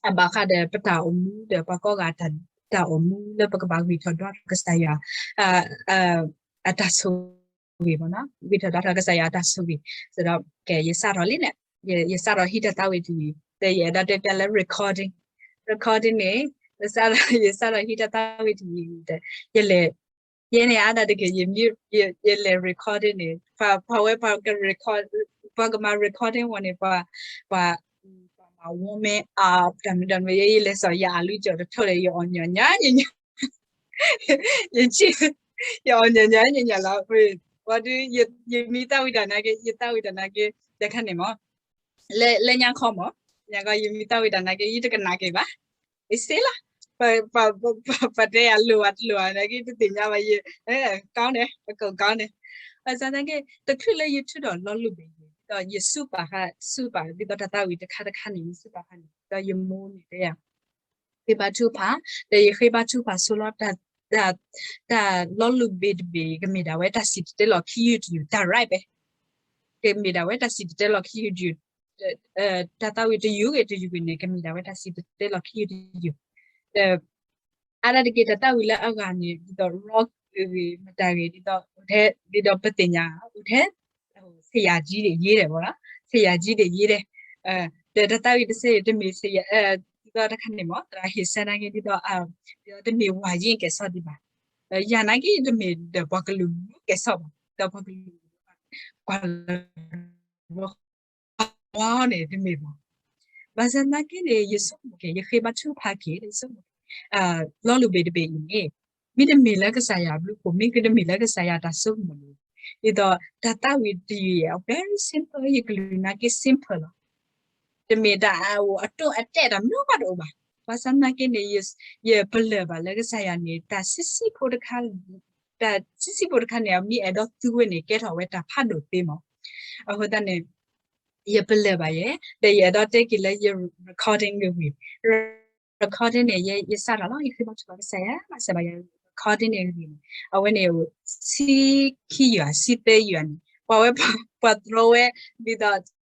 အဘၣ်ဃးဒီးပတၢ်အိၣ်မူဒီးပှၤကိးဂၤတၢ်အိၣ်မူလၢပကဘၣ်ဂံၢ်ထီၣ်ဒွးထီၣ်ကစၢ်ယွၤ အတၢ်ဆိၣ်ဂ့ၤမးနီၤ, ဂံၢ်ထီၣ်ဒွးထီၣ်ကစၢ်ယွၤအတၢ်ဆိၣ်ဂ့ၤ, စ့ၢ်ဒီး ကဲ ယစးထီၣ်လံန့ၣ်, ယစးထီၣ်ဟံးတၢ်သးဝံၣ်တယုၢ်, ဒီးယအဲၣ်ဒိးတဲပျဲလၢ recording, recording န့ၣ် ယစးထီၣ်ဟံးတၢ်သးဝံၣ်တယုၢ်ဒီး ယလဲၤ, ယဲန့ၣ်အါဒၣ်တက့ၢ်, ယလဲၤ recording န့ၣ် ပှၤဝဲပှၤက record, ပှၤကမၤ recording ဝဲန့ၣ် ပှၤ, ပှၤ, ပှၤမၤ warming up တၢ်မနုၤတၢ်မနုၤ ယလဲၤစိာ်ယၤအလူကၠီၣ်တထိၣ်ဒီး ယအီၣ်ညီၣ်ညီၣ် ယ ယအီၣ်ညီၣ်ညီၣ်ညီၣ်ညီၣ်လီၤ, ဝံၤဒီး ယမ့ၢ်သးဝံၣ်တၢ်နာ်က့ ယသးဝံၣ်တၢ်နာ်က့ တခါန့ၣ်မး, လၢညါခီမး, ညါခီ ယမ့ၢ်သးဝံၣ်တၢ်နာ်က့ ယတကနၣ်က့ၤဘၣ်, အ့စ့လီၤ, ပှၤတဲယၤလိၣ်ဧါတလိၣ်ဧါနာ်က့ တသ့ၣ်ညါဘၣ်ယဲ, ကီန့ၣ် ပကိးကီန့ၣ်, ဘၣ်ဆၣ်သနာ်က့ တချုးလၢယထုးထီၣ်လီၤလူၤဘ့ၣ်ယံၤ ဒီးယစူးပာ်ဃာ်, စူးပာ် ဒ်သိးတၢ်သးဝံၣ်တခါတခါန့ၣ် ယစူးပာ်ဃာ်န့ၣ် ဒီးယမိၢ်န့ၣ်တဲယၤ ဃ့ဘါထုကဖၣ်, ဒီးယဃ့ဘါထုကဖၣ်ဆိလီၤ တၢ်လီၤလူၤဘ့ၣ်တဘ့ၣ် ကမ့ၢ်ဒၣ်ဝဲတၢ်စံၣ်တဲၤတဲလီၤခံယုၢ်တယုၢ် တၢ် right ပဲ, ကမ့ၢ်ဒၣ်ဝဲတၢ်စံၣ်တဲၤတဲလီၤခံယုၢ်တယုၢ်, တၢ်သးဝံၣ်တယုၢ်ဂ့ၤတယုၢ်ဂ့ၤန့ၣ် ကမ့ၢ်ဒၣ်ဝဲတၢ်စံၣ်တဲၤတဲလီၤခံယုၢ်တယုၢ်, ဒီး အါဒၣ်တက့ၢ် တၢ်သးဝံၣ်လၢအဂၤန့ၣ် ဒ်သိး rock ဂ့ၤဂ့ၤ မတၤဂ့ၤ ဒ်သိး ဒ်သိးပသ့ၣ်ညါ အိၣ်ထဲ ဆရာကြီးတွေရေးတယ်ပေါ့နော်, ဆရာကြီးတွေရေးတယ်, ဒီးတၢ်သးဝံၣ်တဆၢအံၤ တမ့ၢ် ဆရာ, ဒ်သိးတခါန့ၣ်မး သရၣ်ဟ့ၣ်ဆၢနာ်က့ ဒ်သိး ဒ်သိးတမ့ၢ် ဝါရင့် ကဲးဆီဒံးဘၣ်, ယၤနာ်က့ တမ့ၢ်ဒီးပှၤကလုာ်ကဲးဆီဘၣ်, ဒီးပှၤကလုာ် ပှၤ ဝါန့ၣ် တမ့ၢ်ဘၣ်. ဘၣ်ဆၣ်သနာ်က့န့ၣ် ယဆိကမိၣ်က့ၤ ယဃ့ဘါထုကဖၣ်က့ၤ ယဆိကမိၣ်က့ၤ လီၤလူၤဘ့ၣ်တဘ့ၣ်အံၤန့ၣ် မ့တမ့ၢ်လၢကစၢ်ယွၤအဘျုးအဖှိၣ် မ့တမ့ၢ်လၢကစၢ်ယွၤတၢ်ဆိကမိၣ်န့ၣ် ဒ်သိးတၢ်သးဝံၣ်တယုၢ်အံၤ very simple ယကလုၢ်နာ်က့ simple လီၤ. တမ့ၢ်တၢ်အအိၣ်အတိၢ်အတဲာ်တၢ်မနုၤမးတအိၣ်ဘၣ်. ဘၣ်ဆၣ်သနာ်က့န့ၣ် ယပလၢၢ်ဘၣ်လၢကစၢ်ယွၤန့ၣ် တၢ်ဆံးဆံးဖိတခါ တၢ်ဆံးဆံးဖိတခါန့ၣ် အမ့ၢ်အဲၣ်ဒိးသူဝဲန့ၣ် ကဲထီၣ်ဝဲတၢ်ဖးဒိၣ်သ့မး. အဃိသတးန့ၣ် ယပလၢၢ်ဘၣ်ယဲ ဒီးယအဲၣ်ဒိးတဲက့ၤလၢယ recording ဂ့ၤဂ့ၤ recording န့ၣ် ယစးထီၣ်လီၤ ယဃ့ဘါထုကဖၣ်ကစၢ်ယွၤ မၤစၢၤဘၣ်ယၤ recording န့ၣ်ဂ့ၤန့ၣ် အဝဲန့ၣ် ဆံခံယုၢ်ဧါ ဆံသၢယုၢ်ဧါန့ၣ် ပှၤဝဲ ပှၤတြီဝဲ ဒ်သိး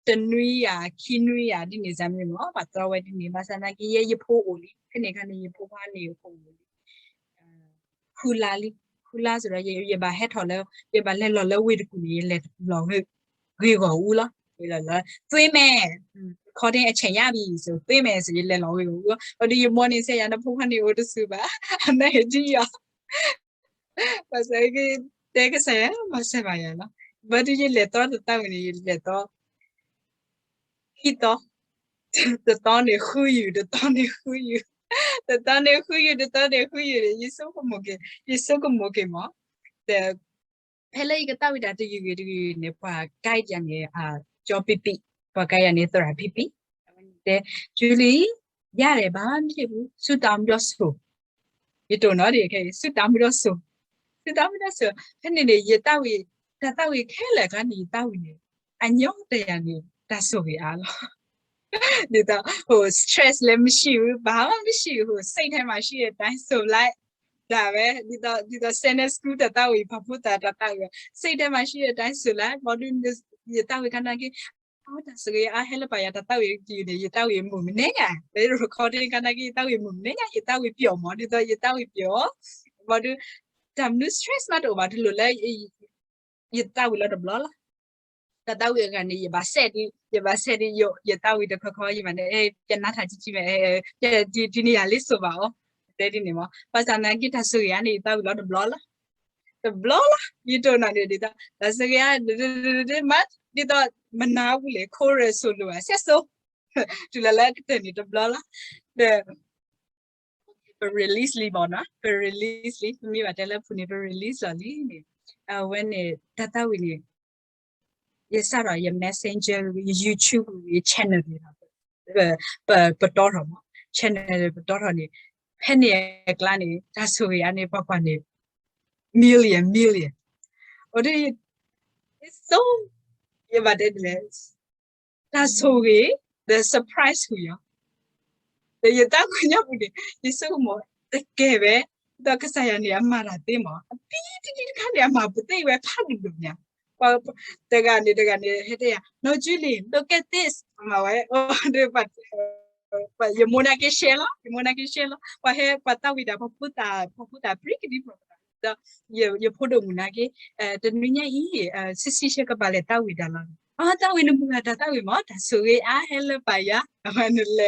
တနွံဧါ ခံနွံဧါ ဒ်န့ၣ်စ့ၢ်မ့ၢ်မး ပှၤတြီဝဲဒ်န့ၣ် ဘၣ်ဆၣ်သနာ်က့ ယဲယဖိအိၣ်လံ ဖဲန့ၣ်အခါန့ၣ် ယဖိခွါန့ၣ်အိၣ်လံ ဃုလါလံ ဃုလါစ့ၢ်ဒီး ယဘၣ်ဟဲထီၣ်လၢ ယဘၣ်လဲၤလီၤလၢဝ့ၢ်တကူၣ်န့ၣ် ယလဲၤလီၤဂ့ၢ်ဂီၢ်အူလီၤ ဝ့ၢ်လီၤလၢ သွ့မဲ recording အဆဲးညါဘံၣ်စ့ၢ် သွ့မဲစ့ၢ် ယလဲၤလီၤဂ့ၢ်ဂီၢ်အူလီၤ ဘၣ်ဒီးယမိၢ်န့ၣ် ဆဲးယၤ နဖိခွါန့ၣ်အိၣ်တဆူၣ်ဘၣ် အနၢ်ဟဲဒ်ယီၤ ဘၣ်ဆၣ်က့ တဲကစၢ်ယွၤ မၤစၢၤဘၣ်ယၤလီၤ ဘၣ်ဒီးယလဲၤသီတသးဝံၣ်န့ၣ် ယလဲၤသီ ခံသီ တသီန့ၣ်ဃုယုၢ် တသီန့ၣ်ဃုယုၢ် တသီန့ၣ်ဃုယုၢ် တသီန့ၣ်ဃုယုၢ်န့ၣ် ယဆိကမိၣ်က့ၤ ယဆိကမိၣ်က့ၤမး ဒီး ဖဲလၢယကသးဝံၣ်တၢ်တယုၢ်ဂ့ၤတယုၢ်ဂ့ၤန့ၣ် ပှၤကါယၤန့ၣ် ကၠီပံပံ ပှၤကါယၤန့ၣ် သရၣ်ပံပံ တဲ Julie ရတယ်ဘာမှမဖြစ်ဘူး ဆုတောင်းပြီးတော့ဆို ယတိၢ်နီၣ်ဒံးခဲအံၤ ဆုတောင်းပြီးတော့ဆို ဆုတောင်းပြီးတော့ဆို ဖဲန့ၣ်န့ၣ် ယသးဝံၣ် တၢ်သးဝံၣ်ခဲလၢာ်အခါန့ၣ် ယသးဝံၣ်န့ၣ် အညီတယၤန့ၣ် တၢ်ဆိၣ်ဂ့ၤအါလီၤ ဒ်သိး ဟို stress လည်းမရှိဘူး ဘာမှမရှိဘူး ဟို စိတ်ထဲမှာရှိတဲ့အတိုင်းဆိုလိုက် ဒါပဲ ဒ်သိး ဒ်သိး Sunday school တၢ်သးဝံၣ် ပှၤဖိသၣ်တၢ်သးဝံၣ် စိတ်ထဲမှာရှိတဲ့အတိုင်းဆိုလိုက် ဘၣ်ဒီး ယသးဝံၣ်ခါနာ်က့ အတၢ်ဆိၣ်ဂ့ၤအါဟဲလၢပှၤယၤတၢ်သးဝံၣ်တယုၢ်န့ၣ် ယသးဝံၣ်မုာ်မနုၤညါ လၢ recording ခါနာ်က့ ယသးဝံၣ်မုာ်မနုၤညါ ယသးဝံၣ်ပျီၢ်မး ဒ်သိးယသးဝံၣ်ပျီၢ် ဘၣ်ဒီး တၢ်မနုၤ stress မးတအိၣ်ဘၣ် တလိၣ်လၢ ယသးဝံၣ်လီၤတဘျီလီၤ တၢ်သးဝံၣ်အဂၤန့ၣ် ယဘၣ်စဲးဒ် ယဘၣ်စဲးဒ် ယသးဝံၣ်တခီခီ ယမၤန့ၣ် ပြန်နားထောင်ကြည့်ကြည့်မယ် တနံၤယၤလံစိၤဘၣ်အီၤ တဲဒ်န့ၣ်မး ဘၣ်ဆၣ်သနာ်က့ တၢ်ဆိၣ်ဂ့ၤအါန့ၣ် ယသးဝံၣ်လီၤတဘျီလီၤ တဘျီလီၤ ယတိၢ်နီၣ်န့ၣ်ဒ်သိး တၢ်ဆိၣ်ဂ့ၤအါ မး ဒ်သိး မနၤဝူလဲၣ် ခိရၢၣ်စိၤလိာ်ဘၣ် စဲးစိၤ တုၤလီၤလၢကတၢၢ်န့ၣ်တဘျီလီၤ ဒီး ပ release လံမ့ၢ်နီၤ, ပ release လံ, ပမ့ၢ်ဘၣ်တဲလၢဖုန့ၣ် ပ release လီၤလံန့ၣ်, အဝဲန့ၣ် တၢ်သၣ်ဝံၤန့ၣ် ယစးဒီးယ Messenger ယ YouTube ယ channel န့ၣ် ပတီထီၣ်မး, channel ပတီထီၣ်န့ၣ်, ဖဲန့ၣ်အကျါန့ၣ် တၢ်ဆိၣ်ဂ့ၤအါန့ၣ် ပှၤကွၢ်န့ၣ် million million, အိၣ်ဒ် so ယဘၣ်တဲဒ်လဲၣ်, တၢ်ဆိၣ်ဂ့ၤ the surprise ဝံၤလီၤ. ဒီးယတၢ်ကွၢ်ညါပူၤန့ၣ် ယဆိကမိၣ်တကဲဝဲ, ဒီးကစၢ်ယွၤန့ၣ် အမၤတၢ်သ့မး, အပံတံတံတခါန့ၣ် အမၤပသ့ဝဲဖးဒိၣ်ဒိၣ်ညါ, တဂၤန့ၣ်တဂၤန့ၣ် ဟဲတဲယၤ နီၢ်ကၠူလံၤ look at this မၤဝဲ, ယမိၢ်နာ်က့ share လီၤ, ယမိၢ်နာ်က့ share လီၤ, ပှၤဟဲပှၤသၣ်ဝံၤဒၣ် ပှၤဖိသၣ် ပှၤဖိသၣ်ပြံကဒံဖိ ဒီးယဖိဒိၣ်မုၣ်နာ်က့ တနွံညါအံၤ ဆံဆံဆဲကဘၣ်လဲၤသၣ်ဝံၤဒၣ်လီၤ, အသၣ်ဝံၤနမုၢ်ဂၤတၢ်သၣ်ဝံၤမး တၢ်ဆိၣ်ဂ့ၤအါဟဲလၢပၢ်ယၤ, အဝဲနလဲၤလံ,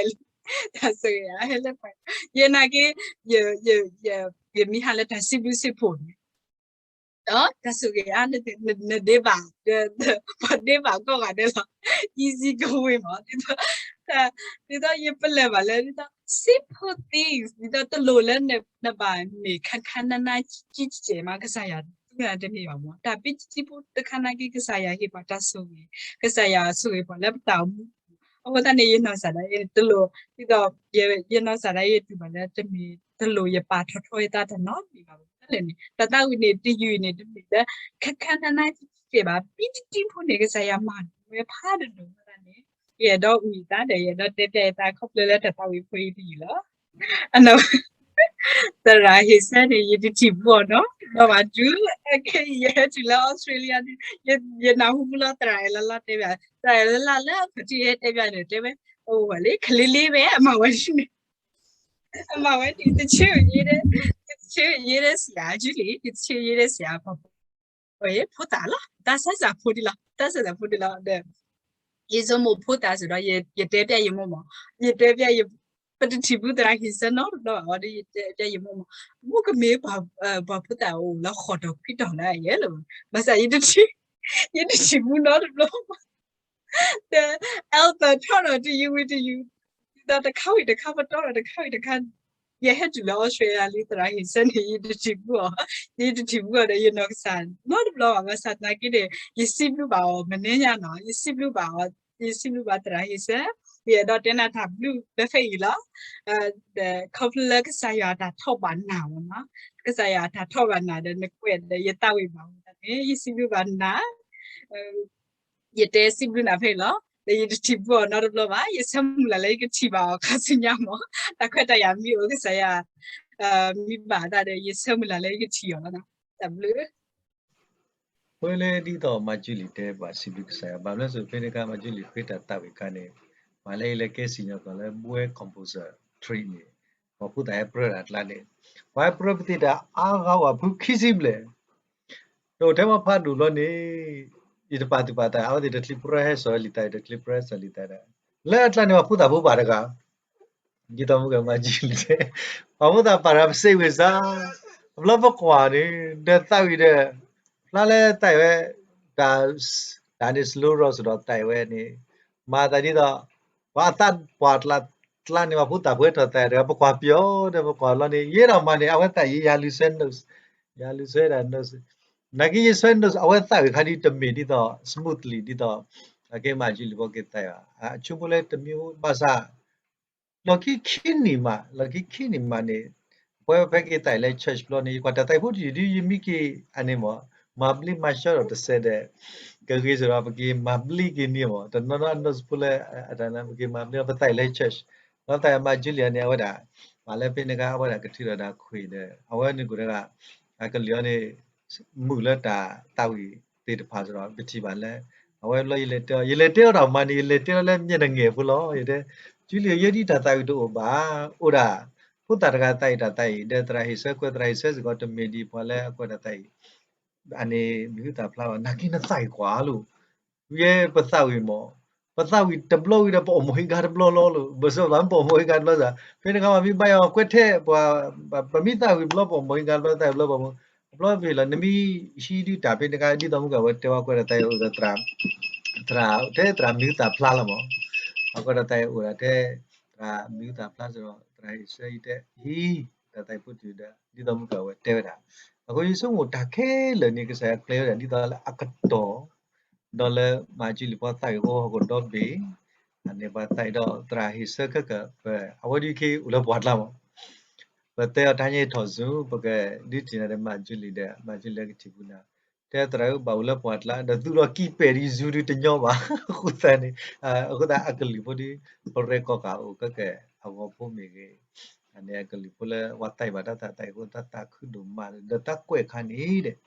တၢ်ဆိၣ်ဂ့ၤအါဟဲလၢပၢ်ယၤ, ယနာ်က့ ယမ့ၢ်ဟးလၢတၢ်စံးဘျုးစံးဖှိၣ်န့ၣ် ဒီးတၢ်ဆိၣ်ဂ့ၤအါ နဒ့ဘၣ်, ပှၤဒ့ဘၣ်ကိးဂၤဒဲးလီၤ, easy going မး, ဒ်သိးယပလဲၤဘၣ်လၢ ဒ်သိး simple things ဒ်သိးတလိၣ်လၢနဘၣ်မ့ၢ်ခါခါနါနါကံကဲမး ကစၢ်ယွၤ သူၣ်နၤတမ့ၢ်ဘၣ်မး တၢ်ပံတံပူတခါနာ်က့ ကစၢ်ယွၤဟ့ၣ်ပှၤတၢ်ဆိၣ်ဂ့ၤ, ကစၢ်ယွၤဆိၣ်ဂ့ၤပှၤလၢပတၢ်အိၣ်မူ, အဃိသတးန့ၣ် ယနီၢ်ကစၢ်ဒၣ်ယဲတလိၣ်, ဒ်သိး ယနီၢ်ကစၢ်ဒၣ်ယဲတုၤဘၣ်လၢတမ့ၢ်တလိၣ်ယပာ်ထီၣ်ထီယသးတၢ်နီတမံၤဘၣ်, ဘၣ်ဆၣ်န့ၣ် တၢ်သၣ်ဝံၤန့ၣ် တယုၢ်အံၤန့ၣ် တမ့ၢ်လၢ ခါခါနါနါကံကဲဘၣ် ပံတံပူန့ၣ် ကစၢ်ယွၤမၤန့ၢ်ဝဲဖးဒိၣ်ဒိၣ်အဃိသတးန့ၣ် ယအဲၣ်ဒိးအုၣ်ယသးဒီး ယအဲၣ်ဒိးတဲပျဲယသးခီဖျိလၢတၢ်သၣ်ဝံၤဖိအံၤတယုၢ်လီၤ. သရၣ်ဟ့ၣ်ဆၢန့ၣ် ယတထံၣ်ဘူးအီၤနီတဘျီဘၣ်တုၤ ခဲအံၤ ယဟဲတုၤလၢ Australia န့ၣ် ယနၢ်ဟူမူလီၤ သရၣ်အဲၣ်လါလါတဲဘၣ်, သရၣ်အဲၣ်လါလါလၢအခီၣ်ထံးဟဲတဲဘၣ်န့ၣ် တဲဝဲ အိၣ်ဝဲလံ ကလံၤလံဝဲ အမၤဝဲဒ်န့ၣ်, အမၤဝဲဒ် ယတဆၢယဲဒၣ်, ယတဆၢယဲဒၣ်စံးဧါ ကလံၤ ယတဆၢယဲဒၣ်စံးဧါ ဖိသၣ်လီၤ, တၢ်စၢ်စၢ်ဖိဒ်လီၤ, တၢ်စၢ်စၢ်ဖိဒ်လီၤဒီး ယဆိကမိၣ်ဖိသၣ်စ့ၢ်ဒီး ယတဲပျဲယမိၢ်မး, ယတဲပျဲယ, ပတထံၣ်ဘူးသရၣ်ဟ့ၣ်ဆၢနီတဘျီဘၣ်ဝဲဒီး ယတဲပျဲယမိၢ်မး, မိၢ်ကမ့ၢ်ပှၤ, ပှၤဖိသၣ်အိၣ်လၢဃီၣ်ဒီးခွံတီၤလၢအယဲၢ်လၢၤဘၣ်, ဘၣ်ဆၣ်ယတထံၣ်, ယတထံၣ်ဘူးနီတဘျီဘၣ် ဒီး Elder ထီၣ်ဒီးတယုၢ်ဝံၤတယုၢ်, ဒီးတခါဝံၤတခါပတီၢ်ဒီးတခါဝံၤတခါ, ယဟဲတုၤလၢ Australia လံ သရၣ်ဟ့ၣ်ဆၢန့ၣ် ယတထံၣ်ဘူးအီၤ, ယတထံၣ်ဘူးအီၤဒီး ယနီၢ်ကစၢ်နီတဘျီဘၣ်, ဘၣ်ဆၣ်သနာ်က့န့ၣ် ယစံးဘျုးဘၣ်အီၤ မနုၤညါနီၤ, ယစံးဘျုးဘၣ်အီၤ, ယစံးဘျုးဘၣ်သရၣ်ဟ့ၣ်ဆၢ, ယအဲၣ်ဒိးတဲနၤတၢ်ဘျုးလၢဖဲအံၤလီၤ. ဒီးခီဖျိလၢကစၢ်ယွၤအတၢ်ထီၣ်ဘၣ်နၤမးနီၤ, ကစၢ်ယွၤအတၢ်ထီၣ်ဘၣ်နၤဒီး နကွဲးဒီးယသးဝံၣ်ဘၣ်အဃိသတးန့ၣ် ယစံးဘျုးဘၣ်နၤ, ယတဲစံးဘျုးနၤဖဲအံၤလီၤ. ဒီးယတထံၣ်ဘူးအီၤနီတဘျီဘၣ်, ယဆၢမုၢ်လၢ်လၢယကထံၣ်ဘၣ်အီၤခါဆူညါမး, တၢ်ခွဲးတၢ်ယာ်မ့ၢ်အိၣ်ကစၢ်ယွၤ မ့ၢ်ဘၣ်အသးဒီး ယဆၢမုၢ်လၢ်လၢယကထံၣ်အီၤလီၤ. တၢ်ဘျုး ဝဲလၢဒ်သိးမၤကူလံၤတဲဘၣ်စံးဘျုးကစၢ်ယွၤ ဘၣ်မနုၤအဃိ ဖဲန့ၣ်အခါ မၤကူလံၤဃ့တၢ်သးဝံၤအခါန့ၣ်, မ့ၢ်လၢယလဲၤကဲစံၣ်ညီၣ်ကွီၢ်လၢ Boy Composer Trip န့ၣ်, ပှၤဖိသၣ်ဟဲပြၢတၢ်အကျါန့ၣ်, ပှၤဟဲပြၢပသ့ၣ်တၢ်အါဂၤဝဲဖုခံဆံဘျဲၣ် ဒီးထဲမၤဖးဒိၣ်ဘျီန့ၣ်, ယတပာ်သူၣ်ပာ်သး အဝဲသ့ၣ်တချံပြၢဟဲစိာ်လံာ်သး တချံပြၢဟဲစိာ်လံာ်သးဒီး, လၢအကျါန့ၣ် ပှၤဖိသၣ်ဖိပာ်တဂၤ ဒ်သိးမုၢ်ဂၤမၤကူလံၤတဲ, ပှၤဖိသၣ်ပာ်တဂၤ ပစံးဝံၤစါ, အဘျီပကွၢ်န့ၣ် ဒီးသးဝံၤဒီး, ဖျါလၢသးအံၤဝဲ, တၢ်, တၢ်န့ၣ် slow rock စ့ၢ်ဒီးသးအံၤဝဲန့ၣ်, မၤသးဒ်သိး, ပှၤအသးပှၢ်ကျါန့ၣ် ပှၤဖိသၣ်ဖိဟဲထီၣ်သးအံၤတဂၤ ပကွၢ်ပျီဒီးပကွၢ်လီၤန့ၣ် ယဲဒီးမၤန့ၣ် အဝဲသးအံၤ ယၤလူၤဆဲ notes, ယၤလူၤဆဲဒၣ် notes, နာ်က့ယဆဲ notes အဝဲသးဝံၤခါဒ်တမ့ၢ်ဒ်သိး smoothly ဒ်သိး, အကဲမၤကူလံၤဖိက့ၤသးအံၤဘၣ်, အဆိကမိၣ်လၢတမ့ၢ်ဘၣ်ဆၣ် လီၢ်ခံခံနံၣ်မး လီၢ်ခံခံနံၣ်မးန့ၣ်, ပဝဲဖဲက့ၤသးအံၤလၢ church ဘျီန့ၣ် ယကွၢ်တၢ်သးဝံၤဖိတယုၢ်ဒ်ယမ့ၢ်က့ၤအန့ၣ်မး, မၤဘျ့မၤဆှီဒီးတစဲးဒီး, ကဂ့ၤစ့ၢ်ဒီး ပက့ၤမၤဘျ့က့ၤန့ၣ်မး တနီၤနီၤ notes ဖိလၢ, ပက့ၤမၤဘျ့ပသးအံၤလၢ church, ဒီးသးအံၤမၤကူလံၤန့ၣ် အဝဲဒၣ်, မၤလၢဖဲန့ၣ်အခါ အဝဲဒၣ်ကထုးထီၣ်ဒၣ်ခွံာ်ဒီး အဝဲန့ၣ်ကိးတဂၤ, အကလုာ်အီၤန့ၣ် မုာ်လၢတၢ်သးဝံၣ်သ့ၣ်တဖၣ်စ့ၢ်ဒီး ပထံၣ်ဘၣ်လၢ, အဝဲဘျီယလဲၤတဲအီၤ ယလဲၤတဲအီၤတၢ်မၤန့ၣ် ယလဲၤတဲအီၤလၢမျက်နှာငယ်ဖိလီၤ, ယတဲ, ကူလံၤဧၢ ယဲဒ်တၢ်သးဝံၣ်တအိၣ်ဘၣ်, အိၣ်ဒၣ်, ဖိသၣ်တဂၤသးဝံၣ်တၢ်သးအံၤ ဒီးသရၣ်ဟ့ၣ်ဆၢကွဲး သရၣ်ဟ့ၣ်ဆၢစ့ၢ်ကီး တမ့ၢ်ဒ်ပှၤလၢအကွဲးတၢ်သးအံၤ အန့ၣ်မံၤဟူသၣ်ဖျါဘၣ်, နာ်က့နသးဝံၣ်ကွၢ်လိာ်, ယဲပသးဝံၣ်မး, ပသးဝံၣ်တဘျီဝံၤဒီး ပအိၣ်မူဟံးဂၤတဘျီလီၤလိာ်, ဘၣ်ဆၣ်ပမ့ၢ်ပအိၣ်မူဟံးဂၤတဘျီစ့ၢ်, ဖဲန့ၣ်အခါ ပမ့ၢ်ဘါယွၤကွဲးထဲပှၤ, ပမ့ၢ်သးဝံၣ်ဘျီ ပအိၣ်မူဟံးဂၤတဘျီ သးဝံၣ်ဘျီပအိၣ်မူ, အဘျီပဟ့ၣ်လီၤ နမ့ၢ်ဟံးဒုးတၢ်ဖဲန့ၣ်အခါ ဒ်သိးမုၢ်ကဝဲတဲဝဲကွဲးဒီးသးအံၤအိၣ်ဒီးသရၣ်, သရၣ်ထဲသရၣ်မံၤဟူသၣ်ဖျါလီၤမး, အကွဲးဒီးသးအံၤအိၣ်ဒၣ်ထဲ, သရၣ်မံၤဟူသၣ်ဖျါစ့ၢ်ဒီး သရၣ်ဟ့ၣ်ဆၢအံၤတဲ, ဟံး တၢ်သးဝံၣ်ဖိတယုၢ်ဒီး ဒ်သိးမုၢ်ကဝဲတဲဝဲဒၣ်, အဃိယဆိကမိၣ်တၢ်ခဲလၢာ်န့ၣ် ကစၢ်ယွၤကျဲဝဲဒၣ်ဒ်သိးလၢအကတီၢ်, ဒီးလၢမၤကူလံၤဖီသးဝံၣ်အဃိဟီၣ်ခိၣ်ဒီဘ့ၣ်, အန့ၣ်ပှၤသးဝံၣ်ဒီးသရၣ်ဟ့ၣ်ဆၢခဲကၢၢ် ပအဝဲဒၣ်ခဲအံၤအိၣ်လၢပှၢ်ကျါမး ပတဲအီၤတၢ်ညါထီၣ်ဆူ ပကဒုးထံၣ်နၤဒီးမၤကူလံၤဒီး မၤကူလံၤကထံၣ်ပူၤနၤ, တဲသရၣ်ဧၢဘၣ်အိၣ်လၢပှၢ်ကျါ ဒီးသူၣ်လီၤကံၢ်ပဲာ်ဒ်ယုၤဒုးတညီဘၣ်, အဃိသတးန့ၣ်, အဃိသတးအကလုာ်ဖိဒ် ပရဲၣ်ကီၢ်ကးအိၣ်ခဲကၢၢ်အဂီၤဖိမ့ၢ်ဂ့ၤ, အန့ၣ်အကလုာ်ဖိလၢပှၤသးဝံၣ်ဘၣ်တၢ်သးသးအံၤအဃိ တၢ်သးခုဒိၣ်မးဒီးတၢ်ကွဲးအခါန့ၣ်ဒီး,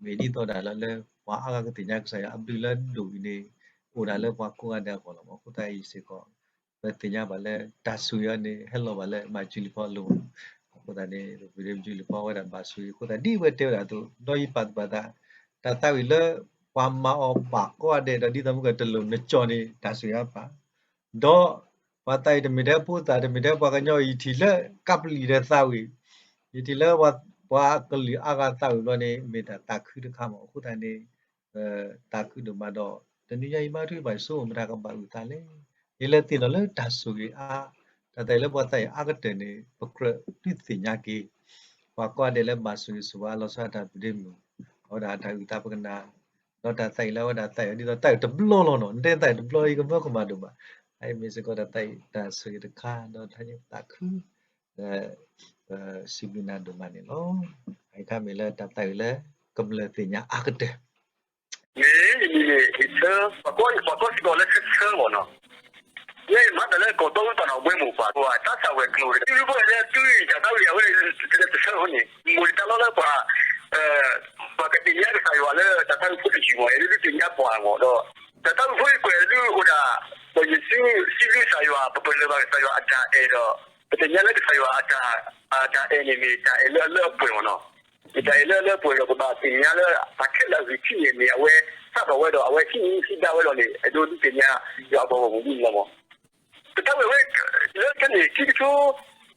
မ့ၢ်ဒ်သိးဒၣ်လၢ လၢပှၤအါဂၤကသ့ၣ်ညါကစၢ်ယွၤအဘျုးလၢဒိၣ်အံၤန့ၣ်, အိၣ်ဒၣ်လၢပှၤကိးဂၤဒဲးအဂီၢ်လီၤမး. အဃိသတးအံၤစ့ၢ်ကီး ပသ့ၣ်ညါဘၣ်လၢတၢ်ဆိၣ်ဂ့ၤအံၤန့ၣ် ဟဲလီၤဘၣ်လၢမၤကူလံၤဖီအလိၤ, အဃိသတးန့ၣ် ပပူၤဒ့မၤကူလံၤဖီဝဲဒၣ်ဘၣ်ဆိၣ်ဂ့ၤအဃိသတး ဒ်ဝဲတဲဝဲဒၣ်အသိး ဒီးယပာ်သူၣ်ပာ်သး, တၢ်သးဝံၣ်လၢပှၤမၤအီၤဘၣ်ကိးဂၤဒဲးဒီး ဒ်သိးမုၢ်ကဝဲတလိၣ်နကၠီၣ်န့ၣ် တၢ်ဆိၣ်ဂ့ၤအါပၢ်, ဒီးပှၤသးဝံၣ်တမ့ၢ်ထဲဖိသၣ် တမ့ၢ်ထဲပှၤကညီအံၤ ယထံၣ်လၢကပလံၤဒီးသးဝံၣ်, ယထံၣ်လၢပှၤအကလုာ်အါဂၤသးဝံၣ်ဘျီန့ၣ် မ့ၢ်တၢ်သးခုတခါမး. အဃိသတးန့ၣ် သးခုဒိၣ်မးဒီး တနံၤညါအံၤမၤထူဘၣ်ယဆိကမိၣ်မတၤကဘၣ်အုၣ်သးလဲၣ်. ယလဲၤသ့ၣ်နီၣ်လၢတၢ်ဆိၣ်ဂ့ၤအါ, တၢ်သးဝံၣ်လၢပှၤသးဝံၣ်အါကတၢၢ်န့ၣ် ပကြၢးဒုးသ့ၣ်ညါက့ၤ ပှၤကိးဂၤဒဲးလၢဘၣ်ဆိၣ်ဂ့ၤဆိၣ်ဝါလီၤဆီဒၣ်တၢ်ဘျုးဒ့မုၢ်, အဝဲဒၣ်တၢ်အုၣ်သးပကနၣ်, ဒီးတၢ်သးဝံၣ်လၢအဝဲဒၣ်သးဝံၣ်ဒ်သိးတၢ်အုၣ်တဘျီလီၤနီၤ, နတဲသးဝံၣ်တဘျီအံၤကမၢကမၣ်ဒိၣ်မး, အအံၤမ့ၢ်စ့ၢ်ကီးတၢ်သးဝံၣ်တၢ်ဆိၣ်ဂ့ၤတခါ ဒီးတၢ်သးခု ပစံးဘျုးနၤဒိၣ်မးန့ၣ်လီၤ. အအံၤခါမ့ၢ်လၢတၢ်သးဝံၣ်လၢကမျၢၢ်သ့ၣ်ညါအါကတၢၢ် မ့ၢ်ယမံၤန့ၣ် ယဆၢ ပှၤကိး ပှၤကိးစ့ၢ်ကီးလၢဆၢဆၢဘၣ်နီၤ, ယမၤတၢ်လၢကီၢ်တီအူတၢ်နီၣ်ဘှဲမိၢ်ပှၢ် ပှၤတၢ်သးဝံၣ်ကျိာ် တုၤလၢပှၤလၢတုၤတၢ်သးဝံၣ်အဝဲ တဆၢန့ၣ် မိၢ်တၢ်လီၢ်လၢပှၤ ပှၤကသ့ၣ်ညါကစၢ်ယွၤလၢတၢ်သးဝံၣ်ဖိတယုၢ်မး ယဒုးသ့ၣ်ညါပှၤမးဒီး တၢ်သးဝံၣ်ဖိအံၤကွဲးဒုးအိၣ်ဒၣ် ပယ့ၣ်ၡူးစံးဘျုးကစၢ်ယွၤ ပပလၢၢ်ဘၣ်ကစၢ်ယွၤအတၢ်အဲၣ်ဒီး ပသ့ၣ်ညါလၢကစၢ်ယွၤအတၢ် အတၢ်အဲၣ်န့ၣ်မ့ၢ်တၢ်အဲၣ်လၢအလၢအပှဲၤမးနီၤ, မ့ၢ်တၢ်အဲၣ်လၢအလၢအပှဲၤဒီး ပဘၣ်သ့ၣ်ညါလၢအခဲလၢာ်အဂ့ၢ်ထံးန့ၣ်မ့ၢ်အဝဲစးထီၣ်ဝဲဒီး အဝဲဟံးန့ၢ်ဟံးဒါဝဲလီၤန့ၣ် အဒိဒုးသ့ၣ်ညါယွၤအဘီအမုၢ်ဒ်န့ၣ်လီၤမး. ပတၢ်ဝံၣ်ဝဲ လၢတၢ်န့ၣ် ခံကထိ ခံ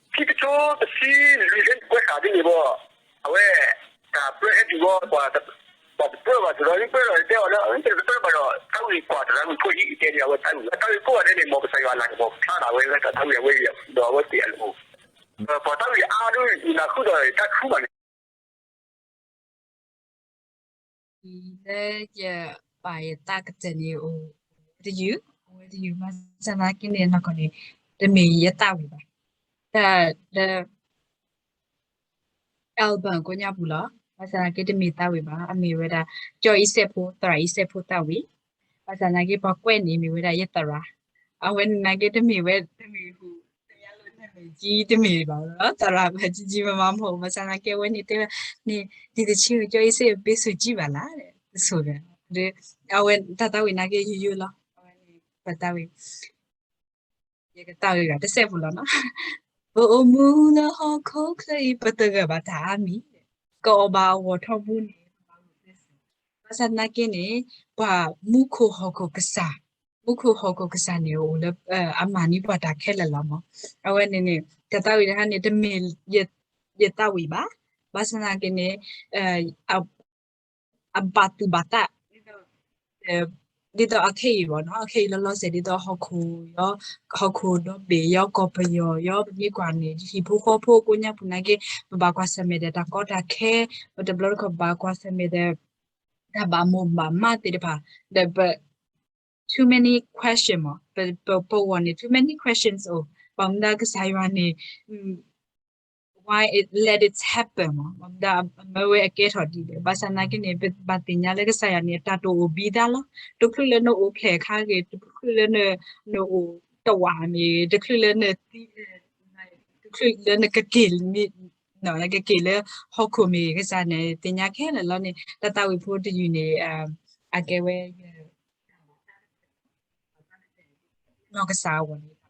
ကထိတဆံလွံၢ်လၢကွဲးဃာ်ဒ်န့ၣ်ဘၣ်, အဝဲ တၢ်ပြၢဟဲတုၤဘၣ် ပှၤတပြၢဘၣ်စ့ၢ်ကီး ပြၢဒီးတဲအီၤလၢ တပြၢဘၣ်ဒီး သးဝံၣ်ကွၢ်တၢ်သးဝံၣ်ဖိအံၤ အတဲန့ၣ် အဝဲသးဝံၣ် တၢ်သးဝံၣ်ကိးဂၤဒဲးန့ၣ် မ်ကစၢ်ယွၤအလၤကပီၤဖျါဒၣ်ဝဲလၢတၢ်သးဝံၣ်အဝဲအံၤ ဒီးအဝဲသ့ၣ်အလိၤ ပှၤသးဝံၣ်အါဒုး ယနၢ်ဟူဒီးတၢ်ထူၣ်ဘၣ်န့ၣ် လၢယပာ်ယသးကတၢၢ်န့ၣ် အိၣ်ဝဲတယုၢ် အိၣ်ဝဲတယုၢ် ဘၣ်ဆၣ်သနာ်က့န့ၣ် နီၢ်ကီၢ်န့ၣ် တမ့ၢ်ယသးဝံၣ်ဘၣ်. တၢ်လၢ album ကိးညါပူၤလီၤ. ဘၣ်ဆၣ်သနာ်က့တမ့ၢ်သးဝံၣ်ဘၣ် အမ့ၢ်ဝဲဒၣ် ကၠီအံၤစဲးဖိ သရၣ်အံၤစဲးဖိသးဝံၣ်, ဘၣ်ဆၣ်သနာ်က့ပှၤကွဲးန့ၣ်မ့ၢ်ဝဲဒၣ်ယသရၣ်, အဝဲန့ၣ်သနာ်က့တမ့ၢ်ဝဲ တမ့ၢ်ဟူး တမ့ၢ်လၢနမဲာ်ကၠံတမ့ၢ်ဘၣ်လီၤ သရၣ်ဘၣ်ကၠံကၠံမမမ ဘၣ်ဆၣ်သနာ်က့အဝဲန့ၣ်တဲဝဲန့ၣ် ဒ်တဆံကၠီအံၤစဲး ပေးဆုကြီးပါလား တဆိၣ်ဒီး အဝဲတၢ်သးဝံၣ်သနာ်က့ယိယိလီၤ အဝဲန့ၣ် ပသးဝံၣ် ယကသးဝံၣ်ဂၤတစဲးဖိလီၤနီၤ, ပအိၣ်မူလၢဟီၣ်ခိၣ်ချၢအံၤ ပတဂၢၢ်ဘၣ်တၢ်အါမံၤ, ကအီၣ်ဘၣ်အဂီၢ်ထီဘိန့ၣ် ဘၣ်ဆၣ်သနာ်က့န့ၣ် ပှၤမူခိၣ်ဟီၣ်ခိၣ်ကစၢ်, မူခိၣ်ဟီၣ်ခိၣ်ကစၢ်န့ၣ် အိၣ်လၢ အမၤန့ၢ်ပှၤတၢ်ခဲလၢာ်လီၤမး, အဝဲန့ၣ်န့ၣ် တၢ်သးဝံၣ်တခါန့ၣ် တမ့ၢ် ယသးဝံၣ်ဘၣ်, ဘၣ်ဆၣ်သနာ်က့န့ၣ် အဘၣ်သူၣ်ဘၣ်သး ဒ်သိးအခဲအံၤဘၣ်နီၤ အခဲအံၤလီၤလီၤဆဲး ဒ်သိးဟီၣ်ခိၣ်ယီၤ ဟီၣ်ခိၣ်ဒီဘ့ၣ်ယီၤ ကီၢ်ပယီၤယီၤ ပမ့ၢ်ကွၢ်န့ၣ် ဟံၣ်ဖိဃီဖိကိးညါပူၤသနာ်က့ ပဘၣ်ကွၢ်ဆၢၣ်မဲာ်ဒီးတၢ်ကီတၢ်ခဲ ပတဘျီတခီၣ်ဘၣ်ကွၢ်ဆၢၣ်မဲာ်ဒီး တၢ်ဘၣ်မိၢ်ဘၣ်မးသ့ၣ်တဖၣ် ဒီးပ too many question မး ပဂီၢ်န့ၣ် too many questions အိၣ် ဘၣ်မနုၤကစၢ်ယွၤန့ၣ် why it let it happen မး ဘၣ်မနုၤအမၢဝဲအကဲထီၣ်ဒ်လဲၣ် ဘၣ်ဆၣ်သနာ်က့န့ၣ် ပဘၣ်သ့ၣ်ညါလၢကစၢ်ယွၤန့ၣ် အတၢ်တိာ်အိၣ်ဘံသးလီၤ တချုးလၢနအိၣ်ဖျဲၣ်အခါဂ့ၤ တချုးလၢ နအိၣ်တဝာ်မ့ၢ်ဂ့ၤ တချုးလၢနသံ တချုးလၢနကက့ၤ နကက့ၤလၢဟီၣ်ခိၣ်မ့ၢ်ဂ့ၤ ကစၢ်န့ၣ် သ့ၣ်ညါခဲလၢာ်လီၤန့ၣ် တၢ်သးဝံၣ်ဖိတယုၢ်န့ၣ် အကဲဝဲ နီၢ်ကစၢ်အဂီၢ်န့ၣ်